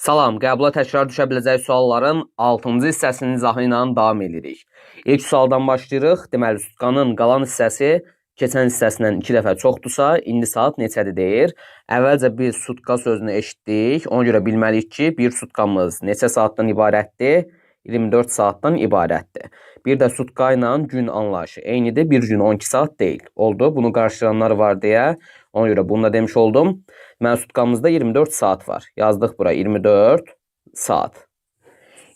Salam, qəbula təkrar düşə biləcək sualların 6-cı hissəsinin izahı ilə davam edirik. İlk sualdan başlayırıq. Deməli, sutkanın qalan hissəsi keçən hissəsindən 2 dəfə çoxdursa, indi saat neçədir deyir. Əvvəlcə biz sutka sözünü eşitdik. Ona görə bilməliyik ki, bir sutkamız neçə saatdan ibarətdir? 24 saatdan ibarətdir. Bir də sutka ilə gün anlayışı eynidir. Bir gün 12 saat deyil. Oldu. Bunu qarşılanlar var deyə ona görə bunu da demiş oldum. Deməli, sutkamızda 24 saat var. Yazdıq bura 24 saat.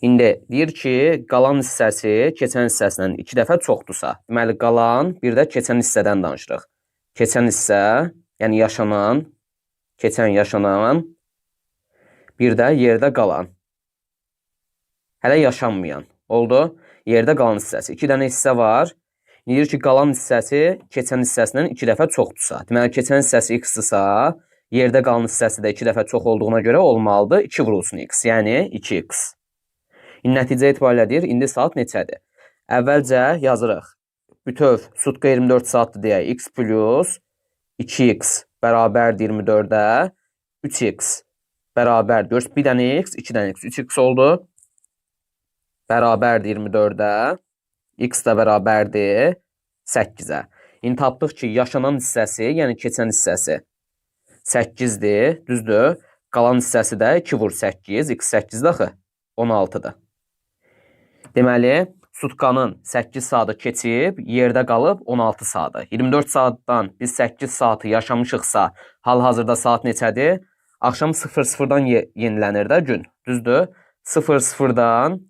İndi deyir ki, qalan hissəsi keçən hissəsindən 2 dəfə çoxdursa. Deməli, qalan bir də keçən hissədən danışırıq. Keçən hissə, yəni yaşanan, keçən yaşanan, bir də yerdə qalan. Hələ yaşanmayan. Oldu. Yerdə qalan hissəsi. 2 dənə hissə var. Deyir ki, qalan hissəsi keçən hissəsindən 2 dəfə çoxdursa. Deməli, keçən hissəsi x-dırsa, yerdə qalan hissəsi də 2 dəfə çox olduğuna görə olmalıdır 2 vurulsun x, yəni 2x. İndi nəticə etibarilə deyir, indi saat neçədir? Əvvəlcə yazırıq. Bütöv sutka 24 saatdır deyə x plus 2x bərabərdir 24-ə, 3x bərabər, görürsünüz, bir dənə x, 2 dənə x, 3x oldu. Bərabərdir 24-ə, x də bərabərdir 8-ə. İndi tapdıq ki, yaşanan hissəsi, yəni keçən hissəsi 8-dir, düzdür? Qalan hissəsi də 2 vur 8, x 8-dir axı, 16-dır. Deməli, sutkanın 8 saatı keçib, yerdə qalıb 16 saatı. 24 saatdan biz 8 saatı yaşamışıqsa, hal-hazırda saat neçədir? Axşam 00-dan yenilənir də gün, düzdür? 00-dan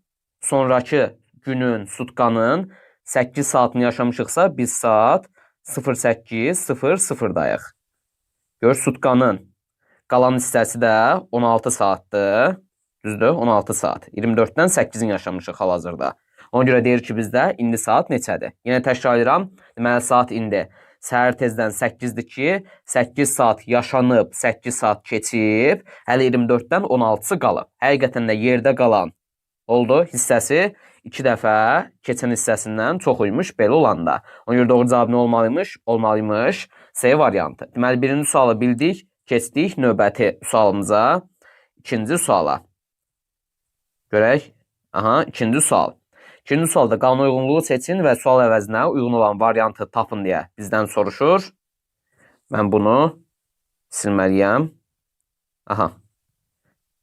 sonrakı günün, sutkanın 8 saatını yaşamışıqsa, biz saat 08:00-dayıq. Gör, sutkanın qalan hissəsi də 16 saatdır. Düzdür? 16 saat. 24-dən 8-ini yaşamışıq hal-hazırda. Ona görə deyir ki, bizdə indi saat neçədir? Yenə təkrar edirəm. Deməli, saat indi səhər tezdən 8-dir ki, 8 saat yaşanıb, 8 saat keçib, hələ 24-dən 16-sı qalıb. Həqiqətən də yerdə qalan oldu hissəsi 2 dəfə keçən hissəsindən çox imiş belə olanda. Ona görə doğru cavab nə olmalıymış? Olmalıymış C variantı. Deməli, birinci sualı bildik, keçdik növbəti sualımıza, ikinci suala. Görək. Aha, ikinci sual. İkinci sualda qanuna uyğunluğu seçin və sual əvəzinə uyğun olan variantı tapın deyə bizdən soruşur. Mən bunu silməliyəm. Aha.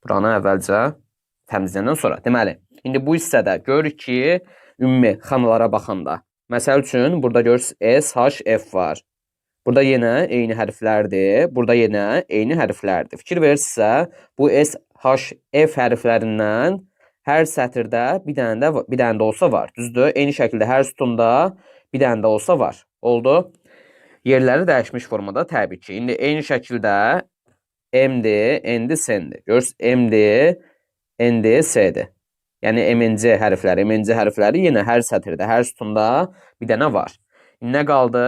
Buranı əvvəlcə təmizləyəndən sonra. Deməli, indi bu hissədə görürük ki, ümumi xanalara baxanda. Məsəl üçün, burada görürsünüz S, H, F var. Burada yenə eyni hərflərdir. Burada yenə eyni hərflərdir. Fikir verirsinizsə, bu S, H, F hərflərindən hər sətirdə bir dənə də olsa var. Düzdür? Eyni şəkildə hər sütunda bir dənə də olsa var. Oldu. Yerləri dəyişmiş formada təbii ki. İndi eyni şəkildə M-dir, N-dir, S-dir. Görürsünüz, M-dir, N-dir, S-dir. Yəni MNC hərfləri, MNC hərfləri yenə hər sətirdə, hər sütunda bir dənə var. Nə qaldı?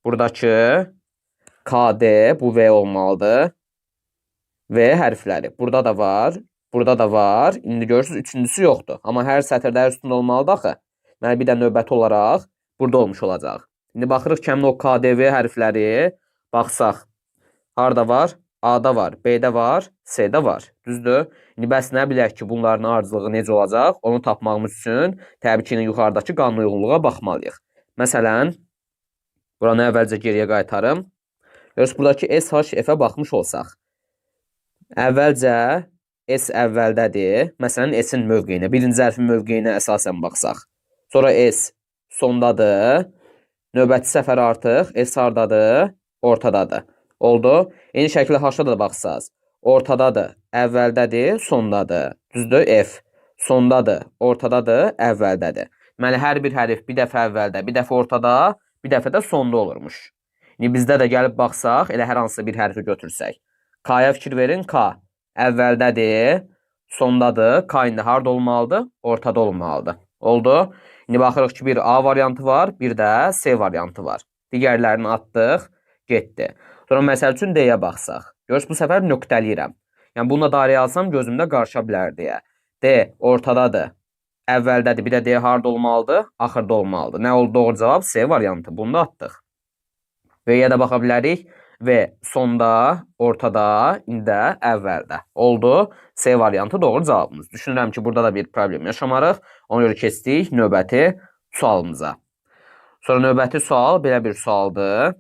Buradakı KD, bu V olmalıdır. V hərfləri. Burada da var, burada da var. İndi görürsünüz, üçüncüsü yoxdur. Amma hər sətirdə, hər sütunda olmalıdır axı. Deməli, bir də növbəti olaraq burada olmuş olacaq. İndi baxırıq ki, həmin o KDV hərfləri baxsaq. Harda var? A-da var, B-də var, C-də var. Düzdür? İndi bəs nə bilək ki, bunların ardıcılığı necə olacaq? Onu tapmağımız üçün təbii ki, yuxarıdakı qanuna uyğunluğa baxmalıyıq. Məsələn, buranı əvvəlcə geriyə qaytarım. Görürsünüz, buradakı S, H, F-ə baxmış olsaq. Əvvəlcə S əvvəldədir. Məsələn, S-in mövqeyinə, birinci hərfin mövqeyinə əsasən baxsaq. Sonra S sondadır. Növbəti səfər artıq S hardadır? Ortadadır. Oldu. Eyni şəkildə H-a da baxsaq. Ortadadır, əvvəldədir, sondadır. Düzdür? F. Sondadır, ortadadır, əvvəldədir. Deməli, hər bir hərf bir dəfə əvvəldə, bir dəfə ortada, bir dəfə də sonda olurmuş. İndi bizdə də gəlib baxsaq, elə hər hansısa bir hərfi götürsək. K-ya fikir verin. K əvvəldədir, sondadır. K indi harda olmalıdır? Ortada olmalıdır. Oldu. İndi baxırıq ki, bir A variantı var, bir də C variantı var. Digərlərini atdıq, getdi. Sonra məsəl üçün D-yə baxsaq. Görürsünüz, bu səfər nöqtəliyirəm. Yəni, bununla dairəyə alsam gözümdə qarışa bilər deyə. D ortadadır, əvvəldədir. Bir də D harda olmalıdır? Axırda olmalıdır. Nə oldu? Doğru cavab C variantı. Bunu da atdıq. V-yə də baxa bilərik. V sonda, ortada, indi də əvvəldə. Oldu. C variantı doğru cavabımız. Düşünürəm ki, burada da bir problem yaşamarıq. Ona görə keçdik növbəti sualımıza. Sonra növbəti sual belə bir sualdır.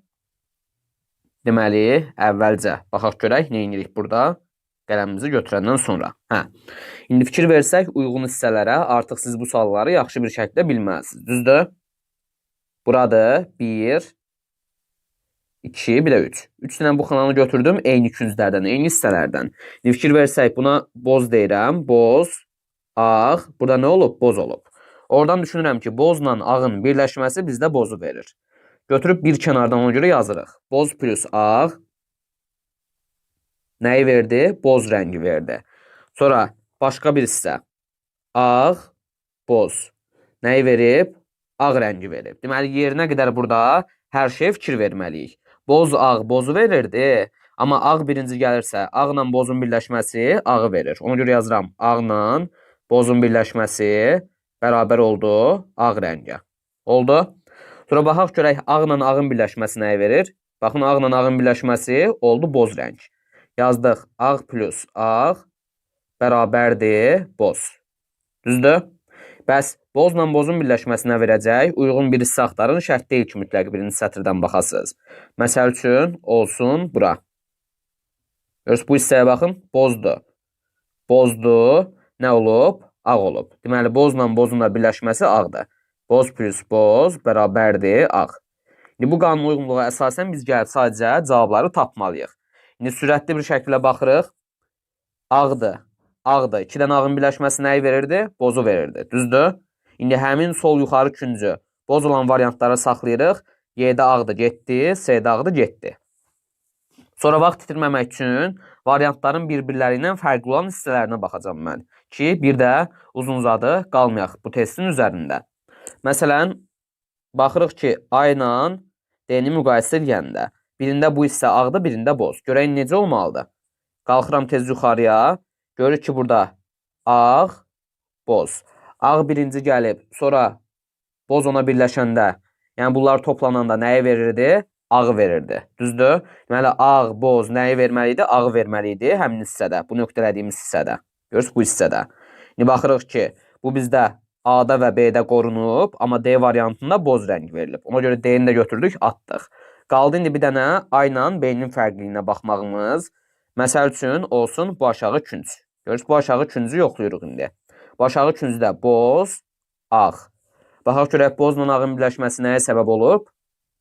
Deməli, əvvəlcə baxaq görək nə edirik burada. Qələmimizi götürəndən sonra. Hə. İndi fikir versək uyğun hissələrə artıq siz bu sualları yaxşı bir şəkildə bilməlisiniz. Düzdür? Buradır. 1, 2, bir də 3. 3 dənə bu xananı götürdüm eyni künclərdən, eyni hissələrdən. İndi fikir versək buna boz deyirəm. Boz, ağ. Burada nə olub? Boz olub. Oradan düşünürəm ki, bozla ağın birləşməsi bizdə bozu verir. Götürüb bir kənardan ona görə yazırıq. Boz plus ağ nəyi verdi? Boz rəngi verdi. Sonra başqa bir hissə. Ağ, boz. Nəyi verib? Ağ rəngi verib. Deməli, yerinə qədər burada hər şeyə fikir verməliyik. Boz, ağ, bozu verirdi. Amma ağ birinci gəlirsə, ağla bozun birləşməsi ağı verir. Ona görə yazıram. Ağla bozun birləşməsi bərabər oldu ağ rəngə. Oldu. Sonra baxaq görək ağla ağın birləşməsi nəyi verir? Baxın, ağla ağın birləşməsi oldu boz rəng. Yazdıq ağ plus ağ bərabərdir boz. Düzdür? Bəs bozla bozun birləşməsi nə verəcək? Uyğun bir hissə axtarın. Şərt deyil ki, mütləq birinci sətirdən baxasınız. Məsəl üçün, olsun bura. Görürsünüz, bu hissəyə baxın. Bozdur. Bozdur. Nə olub? Ağ olub. Deməli, bozla bozun da birləşməsi ağdır. Boz plus boz bərabərdir ağ. İndi bu qanun uyğunluğa əsasən biz gəlib sadəcə cavabları tapmalıyıq. İndi sürətli bir şəkildə baxırıq. Ağdır. Ağdır. 2 dənə ağın birləşməsi nəyi verirdi? Bozu verirdi. Düzdür? İndi həmin sol yuxarı küncü boz olan variantlara saxlayırıq. Y-də ağdır, getdi. S-də ağdır, getdi. Sonra vaxt itirməmək üçün variantların bir-birləri ilə fərqli olan hissələrinə baxacağam mən. Ki, bir də uzun-uzadı qalmayaq bu testin üzərində. Məsələn, baxırıq ki, A ilə D-ni müqayisə edəndə birində bu hissə ağdır, birində boz. Görək necə olmalıdır? Qalxıram tez yuxarıya. Görürük ki, burada ağ, boz. Ağ birinci gəlib, sonra boz ona birləşəndə, yəni bunlar toplananda nəyi verirdi? Ağı verirdi. Düzdür? Deməli, ağ, boz nəyi verməli idi? Ağı verməli idi həmin hissədə, bu nöqtələdiyimiz hissədə. Görürsünüz, bu hissədə. İndi baxırıq ki, bu bizdə A-da və B-də qorunub, amma D variantında boz rəng verilib. Ona görə D-ni də götürdük, atdıq. Qaldı indi bir dənə A ilə B-nin fərqliliyinə baxmağımız. Məsəl üçün, olsun bu aşağı künc. Görürsünüz, bu aşağı küncü yoxlayırıq indi. Bu aşağı küncdə boz, ağ. Baxaq görək, bozla ağın birləşməsi nəyə səbəb olub?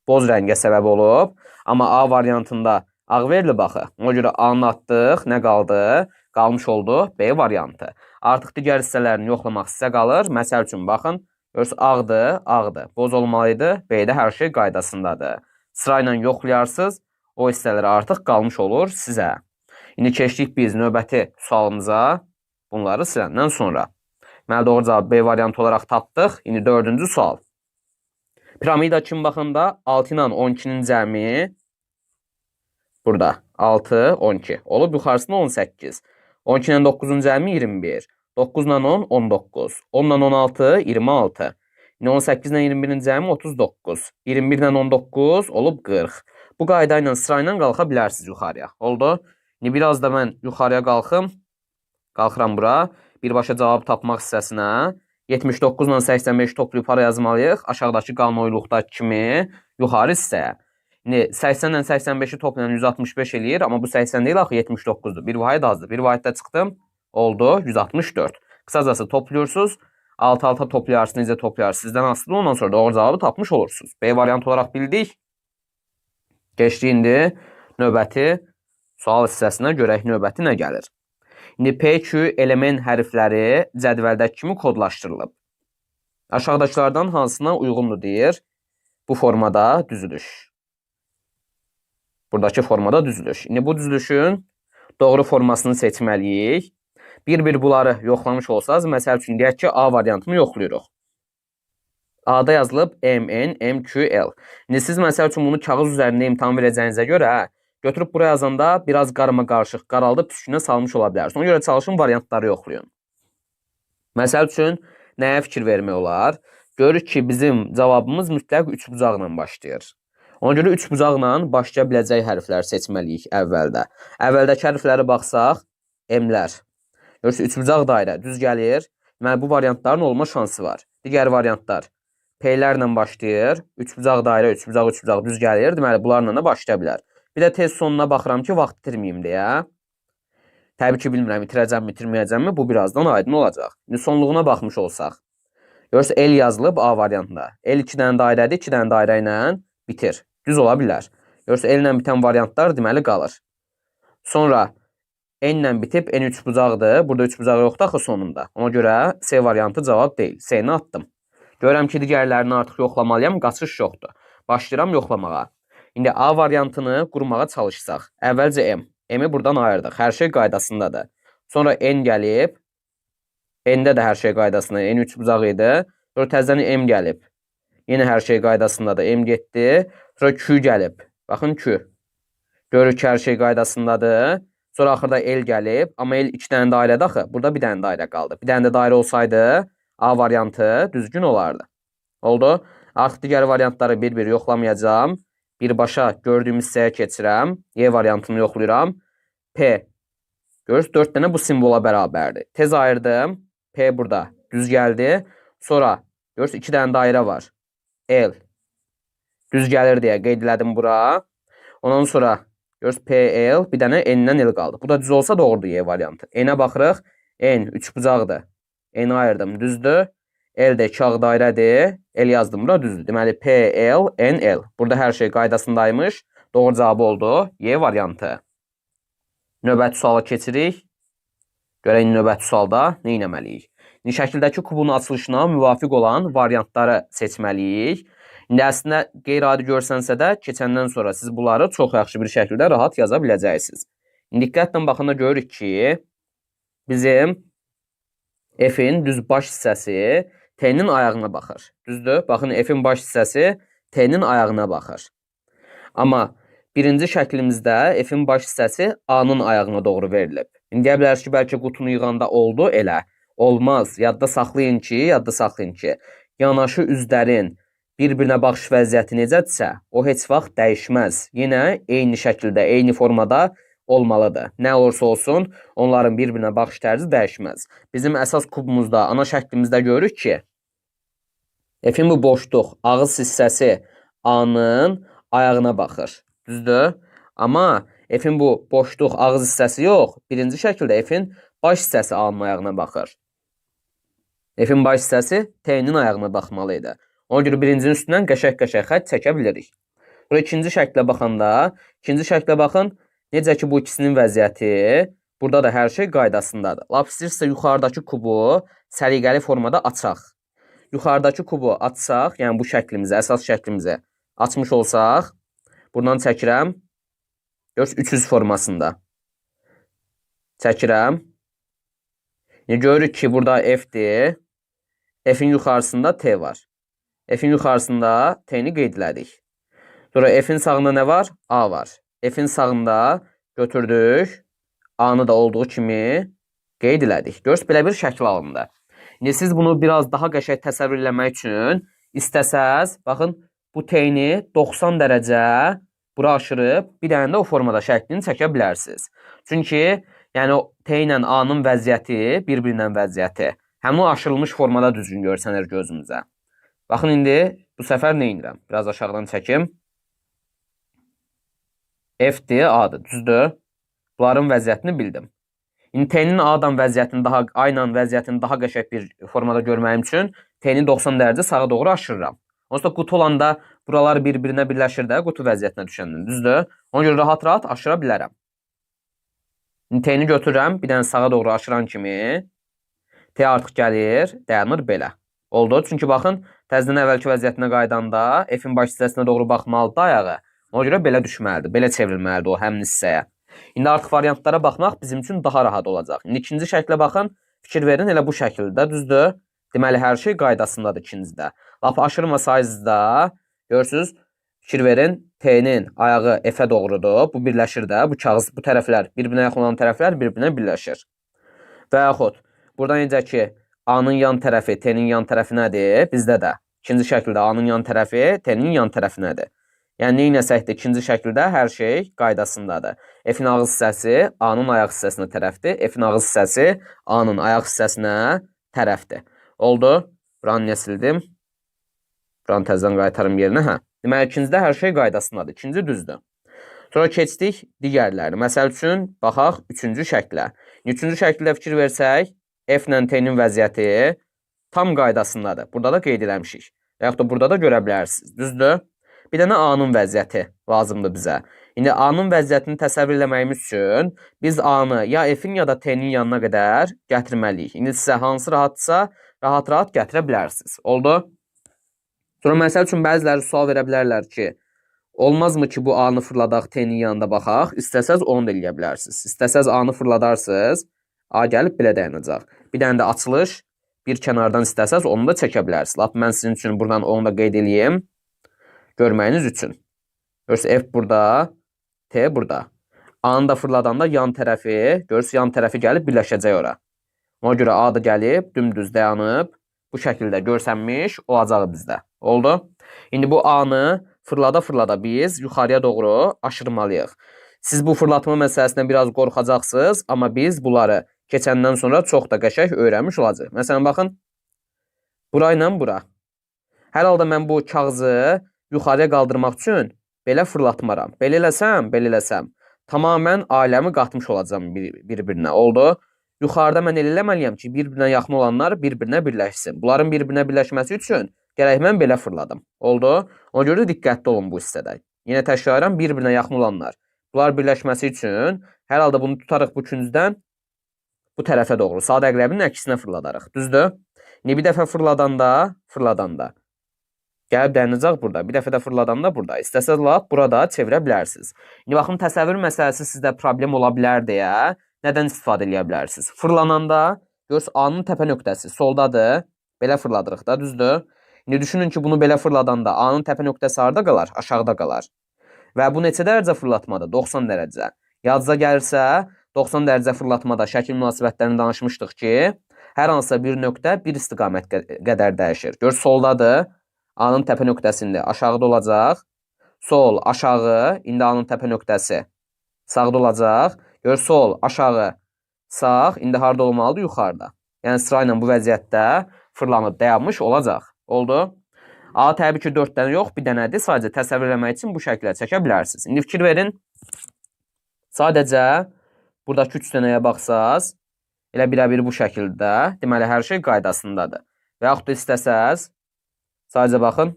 Boz rəngə səbəb olub. Amma A variantında ağ verilib axı. Ona görə A-nı atdıq. Nə qaldı? Qalmış oldu B variantı. Artıq digər hissələrini yoxlamaq sizə qalır. Məsəl üçün, baxın. Görürsünüz, ağdır, ağdır. Boz olmalıydı. B-də hər şey qaydasındadır. Sırayla yoxlayarsınız. O hissələr artıq qalmış olur sizə. İndi keçdik biz növbəti sualımıza. Bunları siləndən sonra. Deməli, doğru cavabı B variantı olaraq tapdıq. İndi dördüncü sual. Piramida kimi baxanda 6 ilə 12-nin cəmi burada 6, 12. Olub yuxarısında 18. 12 ilə 9-un cəmi 21. 9 ilə 10, 19. 10 ilə 16, 26. İndi 18 ilə 21-in cəmi 39. 21 ilə 19 olub 40. Bu qayda ilə sırayla qalxa bilərsiniz yuxarıya. Oldu. İndi biraz da mən yuxarıya qalxım. Qalxıram bura. Birbaşa cavab tapmaq hissəsinə. 79 ilə 85 toplayıb hara yazmalıyıq? Aşağıdakı qanunuyluqdakı kimi yuxarı hissəyə. İndi 80 ilə 85-i toplayan 165 eləyir, amma bu 80 deyil axı 79-dur. Bir vahid azdır. Bir vahiddə çıxdım. Oldu 164. Qısacası toplayırsınız. 6-6 toplayarsınız, necə toplayarsınız sizdən asılıdır. Ondan sonra doğru cavabı tapmış olursunuz. B variantı olaraq bildik. Keçdik indi növbəti sual hissəsinə görək növbəti nə gəlir. İndi P, Q, L, M, N hərfləri cədvəldəki kimi kodlaşdırılıb. Aşağıdakılardan hansına uyğundur deyir. Bu formada düzülüş. Buradakı formada düzülüş. İndi bu düzülüşün doğru formasını seçməliyik. Bir-bir bunları yoxlamış olsanız, məsəl üçün deyək ki, A variantını yoxlayırıq. A-da yazılıb M, N, M, Q, L. İndi siz məsəl üçün bunu kağız üzərində imtahan verəcəyinizə görə götürüb buraya yazanda biraz qarma-qarışıq, qaraldıb püskünə salmış ola bilərsiniz. Ona görə çalışın variantları yoxlayın. Məsəl üçün nəyə fikir vermək olar? Görürük ki, bizim cavabımız mütləq üçbucaqla başlayır. Ona görə üçbucaqla başlaya biləcək hərflər seçməliyik əvvəldə. Əvvəldəki hərflərə baxsaq, M-lər. Görürsünüz, üçbucaq dairə düz gəlir. Deməli, bu variantların olma şansı var. Digər variantlar P-lərlə başlayır. Üçbucaq dairə, üçbucaq, üçbucaq düz gəlir. Deməli, bunlarla da başlaya bilər. Bir də tez sonuna baxıram ki, vaxt itirməyim deyə. Təbii ki, bilmirəm, itirəcəmmi, itirməyəcəmmi, bu birazdan aydın olacaq. İndi sonluğuna baxmış olsaq. Görürsünüz, L yazılıb A variantında. L 2 dənə dairədir, 2 dənə dairə ilə bitir. Düz ola bilər. Görürsünüz, L ilə bitən variantlar deməli qalır. Sonra N ilə bitib, N üçbucaqdır. Burada üçbucaq yoxdur axı sonunda. Ona görə C variantı cavab deyil. C-ni atdım. Görürəm ki, digərlərini artıq yoxlamalıyam, qaçış yoxdur. Başlayıram yoxlamağa. İndi A variantını qurmağa çalışsaq. Əvvəlcə M. M-i buradan ayırdıq. Hər şey qaydasındadır. Sonra N gəlib. N-də də hər şey qaydasında. N üçbucaq idi. Sonra təzədən M gəlib. Yenə hər şey qaydasındadır. M getdi. Sonra Q gəlib. Baxın Q. Görürük ki, hər şey qaydasındadır. Sonra axırda L gəlib. Amma L 2 dənə dairədir axı. Burada bir dənə dairə qaldı. Bir dənə də dairə olsaydı A variantı düzgün olardı. Oldu. Artıq digər variantları bir-bir yoxlamayacağam. Birbaşa gördüyüm hissəyə keçirəm. Y variantını yoxlayıram. P. Görürsünüz, 4 dənə bu simvola bərabərdir. Tez ayırdım. P burada düz gəldi. Sonra görürsünüz, 2 dənə dairə var. L. Düz gəlir deyə qeyd elədim bura. Ondan sonra görürsünüz, P, L, bir dənə N-dən L qaldı. Bu da düz olsa doğrudur Y variantı. N-ə baxırıq. N üçbucaqdır. N-i ayırdım, düzdür. L də 2 ağ dairədir. L yazdım bura, düzdür. Deməli, P, L, N, L. Burada hər şey qaydasındaymış. Doğru cavabı oldu Y variantı. Növbəti suala keçirik. Görək növbəti sualda nə etməliyik? İndi şəkildəki kubun açılışına müvafiq olan variantları seçməliyik. İndi əslində qeyri-adi görsənsə də keçəndən sonra siz bunları çox yaxşı bir şəkildə rahat yaza biləcəksiniz. İndi diqqətlə baxanda görürük ki, bizim F-in düz baş hissəsi T-nin ayağına baxır. Düzdür? Baxın, F-in baş hissəsi T-nin ayağına baxır. Amma birinci şəklimizdə F-in baş hissəsi A-nın ayağına doğru verilib. İndi deyə bilərsiniz ki, bəlkə qutunu yığanda oldu elə. Olmaz. Yadda saxlayın ki, yanaşı üzlərin bir-birinə baxış vəziyyəti necədirsə, o heç vaxt dəyişməz. Yenə eyni şəkildə, eyni formada olmalıdır. Nə olursa olsun, onların bir-birinə baxış tərzi dəyişməz. Bizim əsas kubumuzda, ana şəklimizdə görürük ki, F-in bu boşluq, ağız hissəsi A-nın ayağına baxır. Düzdür? Amma F-in bu boşluq, ağız hissəsi yox, birinci şəkildə F-in baş hissəsi A-nın ayağına baxır. F-in baş hissəsi T-nin ayağına baxmalı idi. Ona görə birincinin üstündən qəşəng-qəşəng xətt çəkə bilirik. Burada ikinci şəklə baxanda, ikinci şəklə baxın, necə ki bu ikisinin vəziyyəti, burada da hər şey qaydasındadır. Lap istəyirsə yuxarıdakı kubu səliqəli formada açaq. Yuxarıdakı kubu açsaq, yəni bu şəklimizi, əsas şəklimizi açmış olsaq, buradan çəkirəm. Görürsünüz, 300 formasında. Çəkirəm. Yəni, görürük ki, burada F-dir. F-in yuxarısında T var. F-in yuxarısında T-ni qeyd elədik. Sonra F-in sağında nə var? A var. F-in sağında götürdük. A-nı da olduğu kimi qeyd elədik. Görürsünüz, belə bir şəkil alındı. İndi siz bunu biraz daha qəşəng təsəvvür eləmək üçün istəsəz, baxın, bu T-ni 90 dərəcə bura aşırıb bir dənə də o formada şəklini çəkə bilərsiniz. Çünki yəni o T ilə A-nın vəziyyəti, bir-birindən vəziyyəti həmin o aşırılmış formada düzgün görsənir gözümüzə. Baxın indi bu səfər nə edirəm? Biraz aşağıdan çəkim. F-dir, A-dır, düzdür? Bunların vəziyyətini bildim. İndi T-nin A-dan vəziyyətini daha, A ilə vəziyyətini daha qəşəng bir formada görməyim üçün T-ni 90 dərəcə sağa doğru aşırıram. Onsuz da qutu olanda buralar bir-birinə birləşir də qutu vəziyyətinə düşəndən, düzdür? Ona görə rahat-rahat aşıra bilərəm. İndi T-ni götürürəm, bir dənə sağa doğru aşıran kimi T artıq gəlir, dayanır belə. Oldu. Çünki baxın, təzədən əvvəlki vəziyyətinə qayıdanda F-in baş hissəsinə doğru baxmalıdır ayağı. Ona görə belə düşməlidir, belə çevrilməlidir o həmin hissəyə. İndi artıq variantlara baxmaq bizim üçün daha rahat olacaq. İndi ikinci şəklə baxın, fikir verin, elə bu şəkildə, düzdür? Deməli, hər şey qaydasındadır ikincidə. Lap aşırmasaydınız da, görürsünüz, fikir verin, T-nin ayağı F-ə doğrudur. Bu birləşir də, bu kağız, bu tərəflər, bir-birinə yaxın olan tərəflər bir-birinə birləşir. Və yaxud, buradan necə ki, A-nın yan tərəfi T-nin yan tərəfinədir, bizdə də. İkinci şəkildə A-nın yan tərəfi T-nin yan tərəfinədir. Yəni, nə eləsək də ikinci şəkildə hər şey qaydasındadır. F-in ağız hissəsi A-nın ayaq hissəsinə tərəfdir. F-in ağız hissəsi A-nın ayaq hissəsinə tərəfdir. Oldu. Buranı niyə sildim? Buranı təzədən qaytarım yerinə. Hə. Deməli, ikincidə hər şey qaydasındadır. İkinci düzdür. Sonra keçdik digərlərini. Məsəl üçün, baxaq üçüncü şəklə. Üçüncü şəkildə fikir versək, F ilə T-nin vəziyyəti tam qaydasındadır. Burada da qeyd eləmişik. Və yaxud da burada da görə bilərsiniz. Düzdür? Bir dənə A-nın vəziyyəti lazımdır bizə. İndi A-nın vəziyyətini təsəvvür eləməyimiz üçün biz A-nı ya F-in ya da T-nin yanına qədər gətirməliyik. İndi sizə hansı rahatsa, rahat-rahat gətirə bilərsiniz. Oldu? Sonra məsəl üçün bəziləri sual verə bilərlər ki, olmazmı ki, bu A-nı fırladaq, T-nin yanında baxaq? İstəsəz onu da eləyə bilərsiniz. İstəsəz A-nı fırladarsınız, A gəlib belə dayanacaq. Bir dənə də açılış, bir kənardan istəsəz onu da çəkə bilərsiniz. Lap mən sizin üçün buradan onu da qeyd eləyim, görməyiniz üçün. Görürsünüz, F burada, T burada. A-nı da fırladanda yan tərəfi, görürsünüz, yan tərəfi gəlib birləşəcək ora. Ona görə A da gəlib, dümdüz dayanıb, bu şəkildə görsənmiş olacaq bizdə. Oldu? İndi bu A-nı fırlada-fırlada biz yuxarıya doğru aşırmalıyıq. Siz bu fırlatma məsələsindən biraz qorxacaqsınız, amma biz bunları keçəndən sonra çox da qəşəng öyrənmiş olacağıq. Məsələn, baxın, bura ilə bura. Hər halda mən bu kağızı yuxarıya qaldırmaq üçün belə fırlatmaram. Belə eləsəm, belə eləsəm. Tamamilə aləmi qatmış olacağam bir-birinə. Oldu? Yuxarıda mən elə eləməliyəm ki, bir-birinə yaxın olanlar bir-birinə birləşsin. Bunların bir-birinə birləşməsi üçün gərək mən belə fırladım. Oldu? Ona görə də diqqətli olun bu hissədə. Yenə təkrarlayıram, bir-birinə yaxın olanlar. Bunlar birləşməsi üçün hər halda bunu tutarıq bu küncdən bu tərəfə doğru. Saat əqrəbinin əksinə fırladarıq. Düzdür? İndi bir dəfə fırladanda gəlib dayanacaq burada. Bir dəfə də fırladanda burada. İstəsəz lap burada çevirə bilərsiniz. İndi baxın, təsəvvür məsələsi sizdə problem ola bilər deyə nədən istifadə eləyə bilərsiniz? Fırlananda, görürsünüz, A-nın təpə nöqtəsi soldadır. Belə fırladırıq da, düzdür? İndi düşünün ki, bunu belə fırladanda A-nın təpə nöqtəsi harada qalar? Aşağıda qalar. Və bu neçə dərəcə fırlatmadır? 90 dərəcə. Yadınıza gəlirsə, 90 dərəcə fırlatmada şəkil münasibətlərini danışmışdıq ki, hər hansısa bir nöqtə bir istiqamət qədər dəyişir. Gör, soldadır. A-nın təpə nöqtəsində aşağıda olacaq. Sol, aşağı, indi A-nın təpə nöqtəsi sağda olacaq. Gör, sol, aşağı, sağ, indi harada olmalıdır? Yuxarıda. Yəni, sırayla bu vəziyyətdə fırlanıb dayanmış olacaq. Oldu? A təbii ki, 4 dənə yox, bir dənədir. Sadəcə təsəvvür eləmək üçün bu şəklə çəkə bilərsiniz. İndi fikir verin. Sadəcə buradakı 3 dənəyə baxsaz, elə birəbir bu şəkildə, deməli, hər şey qaydasındadır. Və yaxud da istəsəz, sadəcə baxın,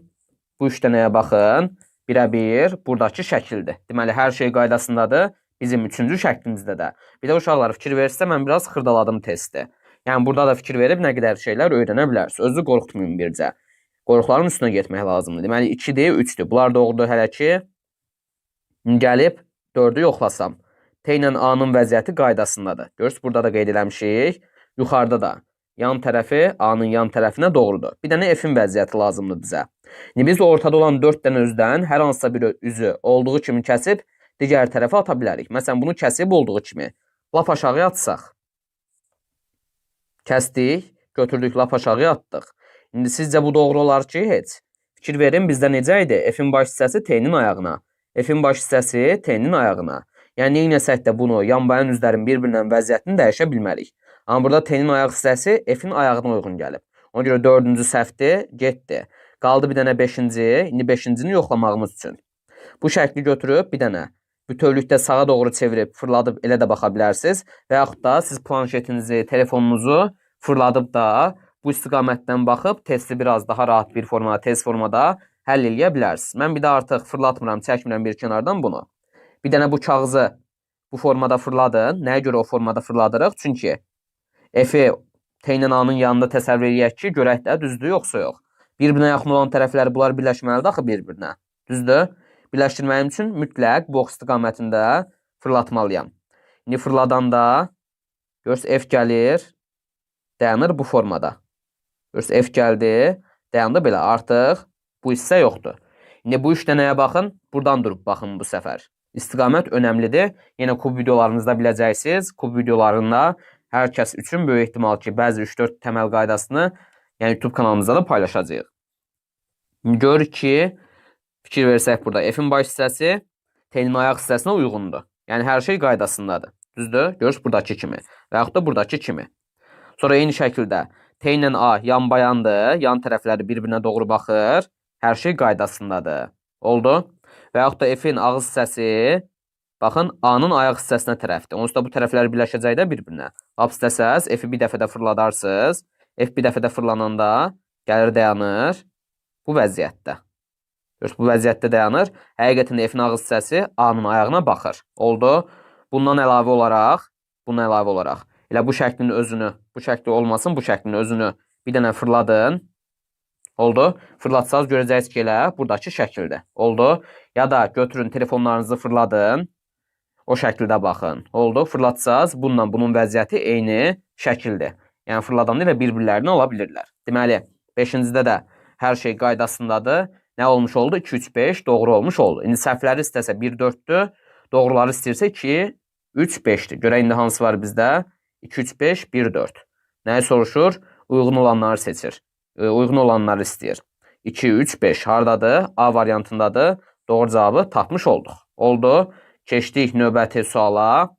bu 3 dənəyə baxın, birəbir buradakı şəkildir. Deməli, hər şey qaydasındadır bizim üçüncü şəklimizdə də. Bir də uşaqlar, fikir verirsə, mən biraz xırdaladım testi. Yəni, burada da fikir verib nə qədər şeylər öyrənə bilərsiniz. Özü qorxutmayın bircə. Qorxuların üstünə getmək lazımdır. Deməli, 2-dir, 3-dür. Bunlar doğrudur hələ ki. Gəlib 4-ü yoxlasam. T ilə A-nın vəziyyəti qaydasındadır. Görürsünüz, burada da qeyd eləmişik. Yuxarıda da yan tərəfi A-nın yan tərəfinə doğrudur. Bir dənə F-in vəziyyəti lazımdır bizə. İndi biz ortada olan 4 dənə üzdən hər hansısa bir üzü olduğu kimi kəsib digər tərəfə ata bilərik. Məsələn, bunu kəsib olduğu kimi lap aşağıya atsaq. Kəsdik, götürdük, lap aşağıya atdıq. İndi sizcə bu doğru olar ki, heç? Fikir verin, bizdə necə idi? F-in baş hissəsi T-nin ayağına. F-in baş hissəsi T-nin ayağına. Yəni, nə eləsək də bunu yanbayan üzlərin bir-birindən vəziyyətini dəyişə bilmərik. Amma burada T-nin ayaq hissəsi F-in ayağına uyğun gəlib. Ona görə 4-cü səhvdir, getdi. Qaldı bir dənə 5-ci. İndi 5-cini yoxlamağımız üçün. Bu şəkli götürüb bir dənə bütövlükdə sağa doğru çevirib fırladıb elə də baxa bilərsiniz. Və yaxud da siz planşetinizi, telefonunuzu fırladıb da bu istiqamətdən baxıb testi biraz daha rahat bir formada, tez formada həll eləyə bilərsiniz. Mən bir də artıq fırlatmıram, çəkmirəm bir kənardan bunu. Bir dənə bu kağızı bu formada fırladın. Nəyə görə o formada fırladırıq? Çünki F-i T ilə A-nın yanında təsəvvür eləyək ki, görək də düzdür yoxsa yox. Bir-birinə yaxın olan tərəflər bunlar birləşməlidir axı bir-birinə. Düzdür? Birləşdirməyim üçün mütləq bu ox istiqamətində fırlatmalıyam. İndi fırladanda görürsünüz F gəlir, dayanır bu formada. Görürsünüz F gəldi, dayandı belə. Artıq bu hissə yoxdur. İndi bu üç dənəyə baxın, buradan durub baxın bu səfər. İstiqamət önəmlidir. Yenə kub videolarımızda biləcəksiniz. Kub videolarında hər kəs üçün böyük ehtimal ki, bəzi 3-4 təməl qaydasını, yəni YouTube kanalımızda da paylaşacağıq. Görürük ki, Fikir versək burada F-in baş hissəsi T-nin ayaq hissəsinə uyğundur. Yəni hər şey qaydasındadır. Düzdür? Görürsünüz buradakı kimi və yaxud da buradakı kimi. Sonra eyni şəkildə T ilə A yan-bayandır. Yan tərəfləri bir-birinə doğru baxır. Hər şey qaydasındadır. Oldu? Və yaxud da F-in ağız hissəsi baxın A-nın ayaq hissəsinə tərəfdir. Onsuz da bu tərəflər birləşəcək də bir-birinə. Lap istəsəz F-i bir dəfə də fırladarsınız. F bir dəfə də fırlananda gəlir dayanır bu vəziyyətdə. Görürsünüz, bu vəziyyətdə dayanır. Həqiqətən də F-in ağız hissəsi A-nın ayağına baxır. Oldu? Bundan əlavə olaraq, elə bu şəklin özünü, bu şəkli olmasın, bu şəklin özünü bir dənə fırladın. Oldu? Fırlatsanız görəcəksiniz ki, elə buradakı şəkildir. Oldu? Ya da götürün telefonlarınızı fırladın. O şəkildə baxın. Oldu? Fırlatsanız bununla bunun vəziyyəti eyni şəkildir. Yəni fırladanda elə bir-birlərini ala bilirlər. Deməli, 5-cidə də hər şey qaydasındadır. Nə olmuş oldu? 2, 3, 5 doğru olmuş oldu. İndi səhvləri istəsə 1, 4-dür. Doğruları istəyirsə 2, 3, 5-dir. Görək indi hansı var bizdə? 2, 3, 5, 1, 4. Nəyi soruşur? Uyğun olanları seçir. Uyğun olanları istəyir. 2, 3, 5 hardadır? A variantındadır. Doğru cavabı tapmış olduq. Oldu. Keçdik növbəti suala.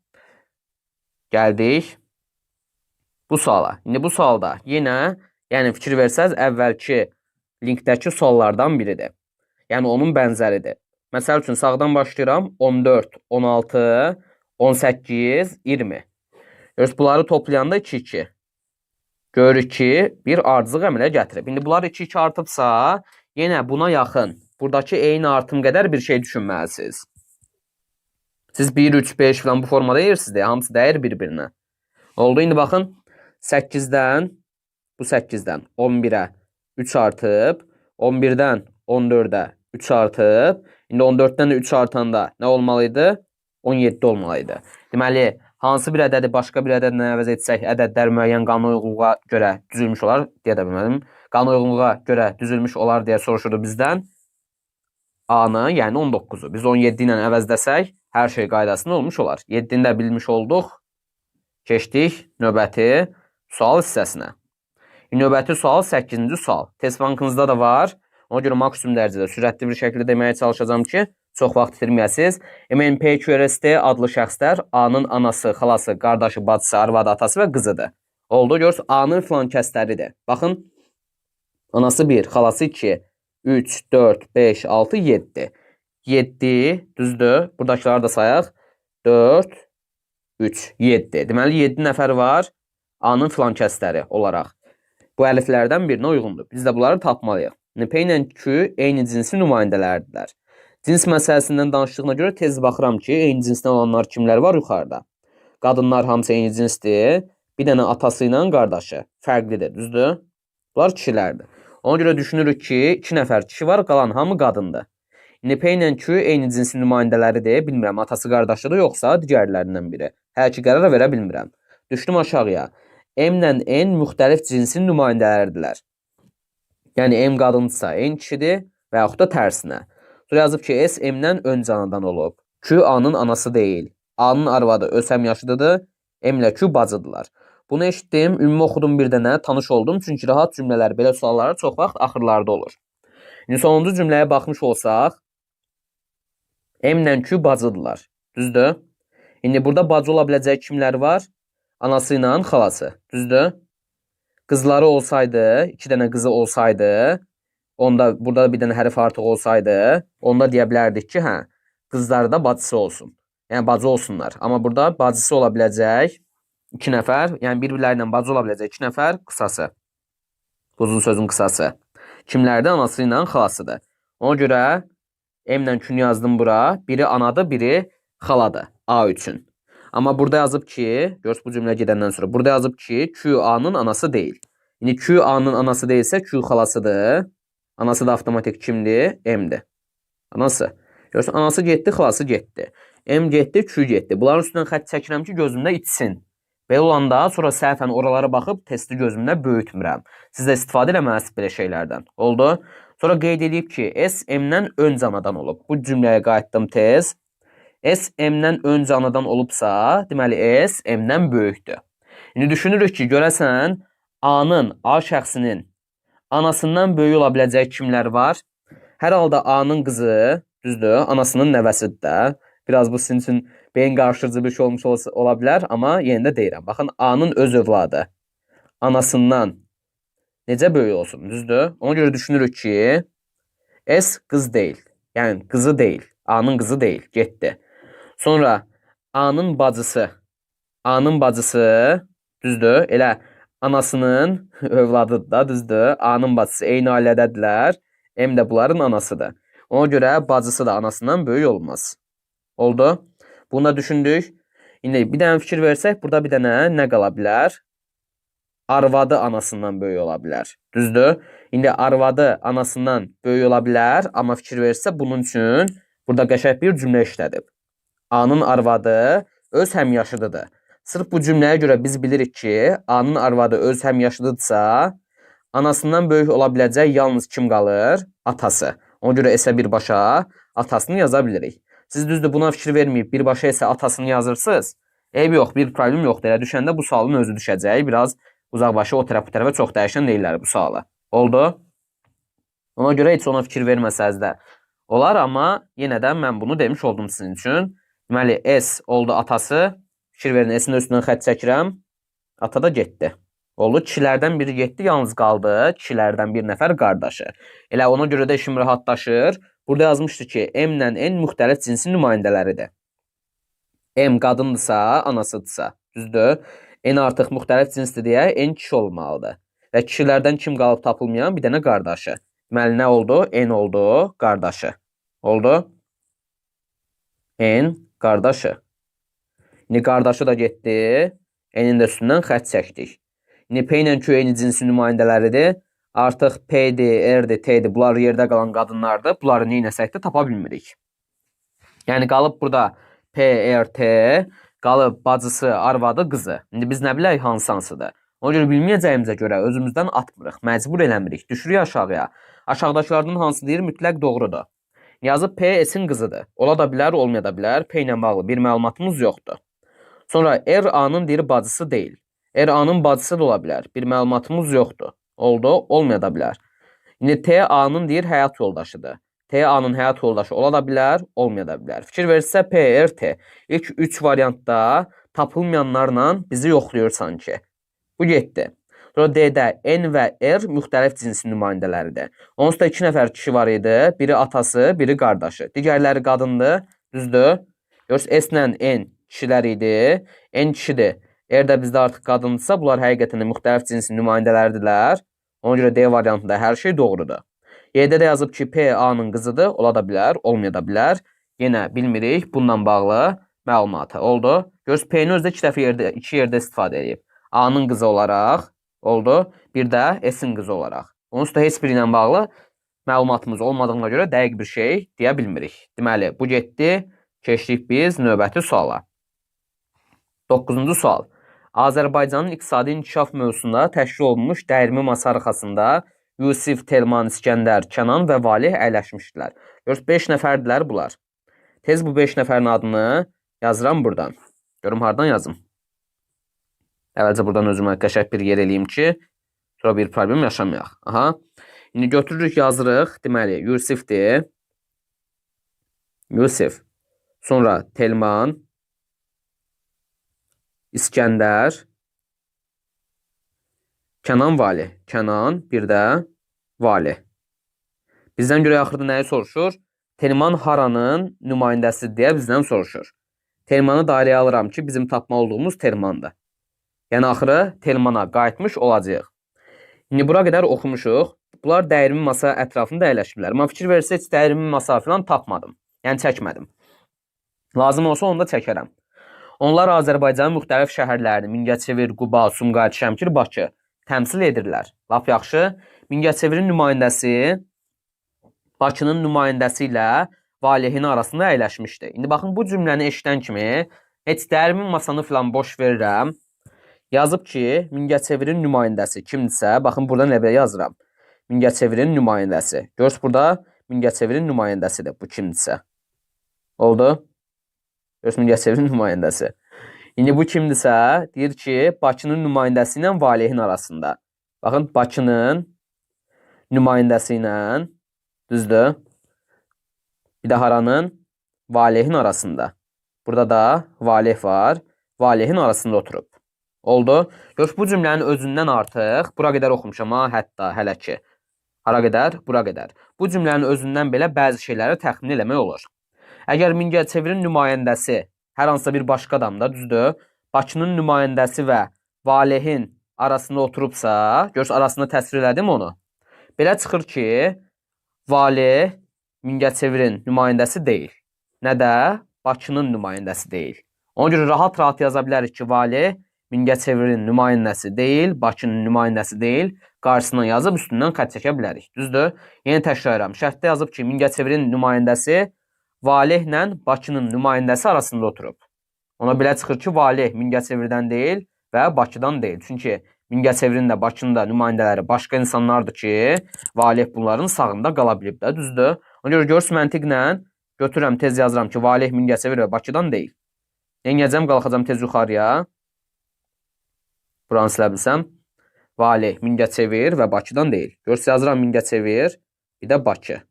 Gəldik bu suala. İndi bu sualda yenə, yəni fikir versəz, əvvəlki linkdəki suallardan biridir. Yəni onun bənzəridir. Məsəl üçün sağdan başlayıram. 14, 16, 18, 20. Görürsünüz, bunları toplayanda 2, 2. Görürük ki, bir ardıcıq əmələ gətirib. İndi bunlar 2, 2 artıbsa, yenə buna yaxın, buradakı eyni artım qədər bir şey düşünməlisiniz. Siz 1, 3, 5 falan bu formada yeyirsiniz deyə, hamısı dəyir bir-birinə. Oldu. İndi baxın, 8-dən, bu 8-dən 11-ə 3 artıb, 11-dən 14-ə 3 artıb. İndi 14-dən də 3 artanda nə olmalıydı? 17 olmalıydı. Deməli, hansı bir ədədi başqa bir ədədlə əvəz etsək, ədədlər müəyyən qanuna görə düzülmüş olar deyə də bilmədim. Qanuna görə düzülmüş olar deyə soruşurdu bizdən. A-nı, yəni 19-u. Biz 17 ilə əvəzləsək, hər şey qaydasında olmuş olar. 7-ni də bilmiş olduq. Keçdik növbəti sual hissəsinə. Növbəti sual 8-ci sual. Test bankınızda da var. Ona görə maksimum dərəcədə sürətli bir şəkildə deməyə çalışacağam ki, çox vaxt itirməyəsiniz. MNP, QRST adlı şəxslər A-nın anası, xalası, qardaşı, bacısı, arvadı, atası və qızıdır. Oldu, görürsünüz, A-nın filan kəsləridir. Baxın, anası 1, xalası 2, 3, 4, 5, 6, 7. 7, düzdür. Buradakıları da sayaq. 4, 3, 7. Deməli, 7 nəfər var A-nın filan kəsləri olaraq. Bu əliflərdən birinə uyğundur. Biz də bunları tapmalıyıq. P ilə Q eyni cinsin nümayəndələridirlər. Cins məsələsindən danışdığına görə tez baxıram ki, eyni cinsdən olanlar kimlər var yuxarıda. Qadınlar hamısı eyni cinsdir. Bir dənə atası ilə qardaşı fərqlidir, düzdür? Bunlar kişilərdir. Ona görə düşünürük ki, 2 nəfər kişi var, qalan hamı qadındır. İndi P ilə Q eyni cinsin nümayəndələridir. Bilmirəm, atası qardaşıdır, yoxsa digərlərindən biri. Hələ ki, qərar verə bilmirəm. Düşdüm aşağıya. M ilə N müxtəlif cinsin nümayəndələridirlər. Yəni, M qadındırsa, N kişidir və yaxud da tərsinə. Sonra yazıb ki, S M-dən öncə anadan olub. Q A-nın anası deyil. A-nın arvadı öz həmyaşıdıdır. M ilə Q bacıdırlar. Bunu eşitdim, ümumi oxudum bir dənə, tanış oldum. Çünki rahat cümlələr, belə sualları çox vaxt axırlarda olur. İndi sonuncu cümləyə baxmış olsaq, M ilə Q bacıdırlar. Düzdür? İndi burada bacı ola biləcək kimlər var? Anası ilə xalası. Düzdür? Qızları olsaydı, 2 dənə qızı olsaydı, onda burada bir dənə hərf artıq olsaydı, onda deyə bilərdik ki, hə, qızları da bacısı olsun. Yəni bacı olsunlar. Amma burada bacısı ola biləcək 2 nəfər, yəni bir-birləri ilə bacı ola biləcək 2 nəfər qısası. Uzun sözün qısası. Kimlərdir? Anası ilə xalasıdır. Ona görə M ilə Q-nü yazdım bura. Biri anadır, biri xaladır A üçün. Amma burada yazıb ki, görürsünüz bu cümlə gedəndən sonra, burada yazıb ki, Q A-nın anası deyil. İndi Q A-nın anası deyilsə, Q xalasıdır. Anası da avtomatik kimdir? M-dir. Anası. Görürsünüz, anası getdi, xalası getdi. M getdi, Q getdi. Bunların üstündən xətt çəkirəm ki, gözümdə itsin. Belə olanda sonra səhvən oralara baxıb testi gözümdə böyütmürəm. Siz də istifadə eləməlisiniz belə şeylərdən. Oldu. Sonra qeyd edib ki, S M-dən öncə anadan olub. Bu cümləyə qayıtdım tez. S M-dən öncə anadan olubsa, deməli S M-dən böyükdür. İndi düşünürük ki, görəsən A-nın, A şəxsinin anasından böyük ola biləcək kimlər var? Hər halda A-nın qızı, düzdür, anasının nəvəsidir də. Biraz bu sizin üçün beyin qarışdırıcı bir şey olmuş ola bilər, amma yenə də deyirəm. Baxın, A-nın öz övladı anasından necə böyük olsun, düzdür? Ona görə düşünürük ki, S qız deyil. Yəni, qızı deyil. A-nın qızı deyil. Getdi. Sonra A-nın bacısı. A-nın bacısı, düzdür? Elə anasının övladıdır da, düzdür? A-nın bacısı eyni ailədədirlər. M də bunların anasıdır. Ona görə bacısı da anasından böyük olmaz. Oldu. Bunu da düşündük. İndi bir dənə fikir versək, burada bir dənə nə qala bilər? Arvadı anasından böyük ola bilər. Düzdür? İndi arvadı anasından böyük ola bilər, amma fikir versə bunun üçün burada qəşəng bir cümlə işlədib. A-nın arvadı öz həmyaşıdıdır. Sırf bu cümləyə görə biz bilirik ki, A-nın arvadı öz həmyaşıdıdırsa, anasından böyük ola biləcək yalnız kim qalır? Atası. Ona görə S-ə birbaşa atasını yaza bilirik. Siz düzdür buna fikir verməyib birbaşa isə atasını yazırsınız. Eybi yox, bir problem yoxdur. Elə düşəndə bu sualın özü düşəcək. Biraz uzaqbaşı o tərəf bu tərəfə çox dəyişən deyirlər bu sualı. Oldu? Ona görə heç ona fikir verməsəniz də olar, amma yenə də mən bunu demiş oldum sizin üçün. Deməli, S oldu atası. Fikir verin, S-in üstündən xətt çəkirəm. Ata da getdi. Oldu. Kişilərdən biri getdi, yalnız qaldı kişilərdən bir nəfər qardaşı. Elə ona görə də işim rahatlaşır. Burada yazmışdı ki, M ilə N müxtəlif cinsin nümayəndələridir. M qadındırsa, anasıdırsa, düzdür? N artıq müxtəlif cinsdir deyə N kişi olmalıdır. Və kişilərdən kim qalıb tapılmayan bir dənə qardaşı. Deməli, nə oldu? N oldu qardaşı. Oldu? N qardaşı. İndi qardaşı da getdi. N-in də üstündən xətt çəkdik. İndi P ilə Q eyni cinsin nümayəndələridir. Artıq P-dir, R-dir, T-dir. Bunlar yerdə qalan qadınlardır. Bunları nə eləsək də tapa bilmirik. Yəni qalıb burada P, R, T, qalıb bacısı, arvadı, qızı. İndi biz nə bilək hansı hansıdır. Ona görə bilməyəcəyimizə görə özümüzdən atmırıq, məcbur eləmirik. Düşürük aşağıya. Aşağıdakılardan hansı deyir mütləq doğrudur. Yazıb P S-in qızıdır. Ola da bilər, olmaya da bilər. P ilə bağlı bir məlumatımız yoxdur. Sonra R A-nın deyir bacısı deyil. R A-nın bacısı da ola bilər. Bir məlumatımız yoxdur. Oldu, olmaya da bilər. İndi T A-nın deyir həyat yoldaşıdır. T A-nın həyat yoldaşı ola da bilər, olmaya da bilər. Fikir verirsə P, R, T. İlk 3 variantda tapılmayanlarla bizi yoxlayır sanki. Bu getdi. Sonra D-də N və R müxtəlif cinsin nümayəndələridir. Onsuz da 2 nəfər kişi var idi. Biri atası, biri qardaşı. Digərləri qadındır. Düzdür? Görürsünüz, S ilə N kişilər idi. N kişidir. R də bizdə artıq qadındırsa, bunlar həqiqətən də müxtəlif cinsin nümayəndələridirlər. Ona görə D variantında hər şey doğrudur. Y-də də yazıb ki, P A-nın qızıdır. Ola da bilər, olmaya da bilər. Yenə bilmirik bununla bağlı məlumatı. Oldu. Görürsünüz, P-ni özü də 2 dəfə yerdə, 2 yerdə istifadə edib. A-nın qızı olaraq oldu. Bir də S-in qızı olaraq. Onsuz da heç biri ilə bağlı məlumatımız olmadığına görə dəqiq bir şey deyə bilmirik. Deməli, bu getdi. Keçdik biz növbəti suala. 9-cu sual. Azərbaycanın iqtisadi inkişaf mövzusunda təşkil olunmuş dəyirmi masa arxasında Yusif, Telman, İskəndər, Kənan və Valeh əyləşmişdilər. Görürsünüz, 5 nəfərdirlər bunlar. Tez bu 5 nəfərin adını yazıram buradan. Görüm hardan yazım. Əvvəlcə buradan özümə qəşəng bir yer eləyim ki, sonra bir problem yaşamayaq. Aha. İndi götürürük, yazırıq. Deməli, Yusifdir. Yusif. Sonra Telman, İskəndər, Kənan Valeh. Kənan, bir də Valeh. Bizdən görə axırda nəyi soruşur? Telman haranın nümayəndəsidir deyə bizdən soruşur. Telmanı dairəyə alıram ki, bizim tapmalı olduğumuz Telmandır. Yəni axırı Telmana qayıtmış olacağıq. İndi bura qədər oxumuşuq. Bunlar dəyirmi masa ətrafında əyləşiblər. Amma fikir verirsə heç dəyirmi masa falan tapmadım. Yəni çəkmədim. Lazım olsa onu da çəkərəm. Onlar Azərbaycanın müxtəlif şəhərlərini Mingəçevir, Quba, Sumqayıt, Şəmkir, Bakı təmsil edirlər. Lap yaxşı. Mingəçevirin nümayəndəsi Bakının nümayəndəsi ilə Valehin arasında əyləşmişdi. İndi baxın bu cümləni eşidən kimi heç dəyirmi masanı falan boş verirəm. Yazıb ki, Mingəçevirin nümayəndəsi kimdirsə, baxın burada nə belə yazıram. Mingəçevirin nümayəndəsi. Görürsünüz burada Mingəçevirin nümayəndəsidir bu kimdirsə. Oldu? Görürsünüz Mingəçevirin nümayəndəsi. İndi bu kimdirsə, deyir ki, Bakının nümayəndəsi ilə Valehin arasında. Baxın, Bakının nümayəndəsi ilə, düzdür? Bir də haranın? Valehin arasında. Burada da Valeh var. Valehin arasında oturub. Oldu. Gör, bu cümlənin özündən artıq bura qədər oxumuşam ha, hətta hələ ki. Hara qədər? Bura qədər. Bu cümlənin özündən belə bəzi şeyləri təxmin eləmək olur. Əgər Mingəçevirin nümayəndəsi hər hansısa bir başqa adamda, düzdür? Bakının nümayəndəsi və Valehin arasında oturubsa, görürsünüz, arasında təsvir elədim onu. Belə çıxır ki, Valeh Mingəçevirin nümayəndəsi deyil. Nə də Bakının nümayəndəsi deyil. Ona görə rahat-rahat yaza bilərik ki, Valeh Mingəçevirin nümayəndəsi deyil, Bakının nümayəndəsi deyil. Qarşısından yazıb üstündən xətt çəkə bilərik. Düzdür? Yenə təkrar edirəm. Şərtdə yazıb ki, Mingəçevirin nümayəndəsi Valehlə Bakının nümayəndəsi arasında oturub. Ona belə çıxır ki, Valeh Mingəçevirdən deyil və Bakıdan deyil. Çünki Mingəçevirin də Bakının da nümayəndələri başqa insanlardır ki, Valeh bunların sağında qala bilib də, düzdür? Ona görə görürsünüz, məntiqlə götürürəm, tez yazıram ki, Valeh Mingəçevir və Bakıdan deyil. Yenəcəm, qalxacam tez yuxarıya. Buranı silə bilsəm. Valeh Mingəçevir və Bakıdan deyil. Görürsünüz, yazıram Mingəçevir, bir də Bakı.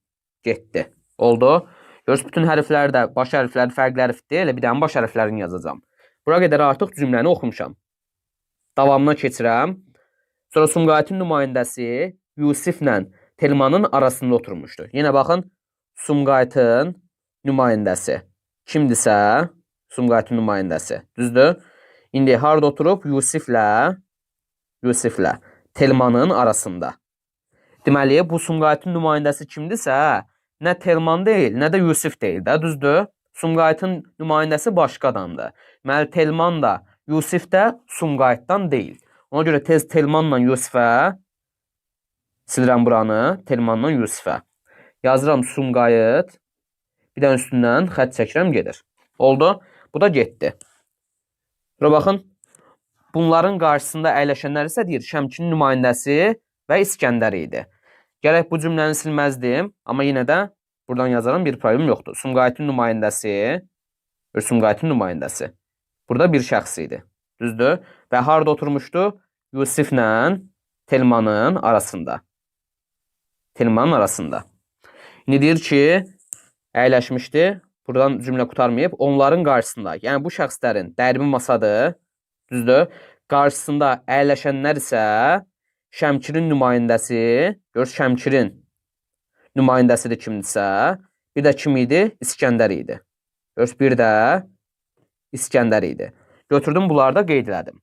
Getdi. Oldu. Görürsünüz, bütün hərflər də, baş hərfləri fərqli hərfdir. Elə bir dənə baş hərflərini yazacağam. Bura qədər artıq cümləni oxumuşam. Davamına keçirəm. Sonra Sumqayıtın nümayəndəsi Yusiflə Telmanın arasında oturmuşdu. Yenə baxın, Sumqayıtın nümayəndəsi kimdirsə, Sumqayıtın nümayəndəsi. Düzdür? İndi harada oturub? Yusiflə Telmanın arasında. Deməli, bu Sumqayıtın nümayəndəsi kimdirsə, nə Telman deyil, nə də Yusif deyil də, düzdür? Sumqayıtın nümayəndəsi başqa adamdır. Deməli, Telman da, Yusif də Sumqayıtdan deyil. Ona görə tez Telmanla Yusifə silirəm buranı, Telmanla Yusifə. Yazıram Sumqayıt, bir dənə üstündən xətt çəkirəm, gedir. Oldu. Bu da getdi. Bura baxın. Bunların qarşısında əyləşənlər isə deyir, Şəmkinin nümayəndəsi və İskəndər idi. Gərək bu cümləni silməzdim, amma yenə də buradan yazaram, bir problem yoxdur. Sumqayıtın nümayəndəsi, Sumqayıtın nümayəndəsi. Burada bir şəxs idi. Düzdür? Və harada oturmuşdu? Yusiflə Telmanın arasında. Telmanın arasında. İndi deyir ki, əyləşmişdi. Buradan cümlə qurtarmayıb. Onların qarşısında, yəni bu şəxslərin dərmi masadır. Düzdür? Qarşısında əyləşənlər isə Şəmkirin nümayəndəsi, görürsünüz, Şəmkirin nümayəndəsidir kimdirsə, bir də kim idi? İskəndər idi. Görürsünüz, bir də İskəndər idi. Götürdüm, bunları da qeyd elədim.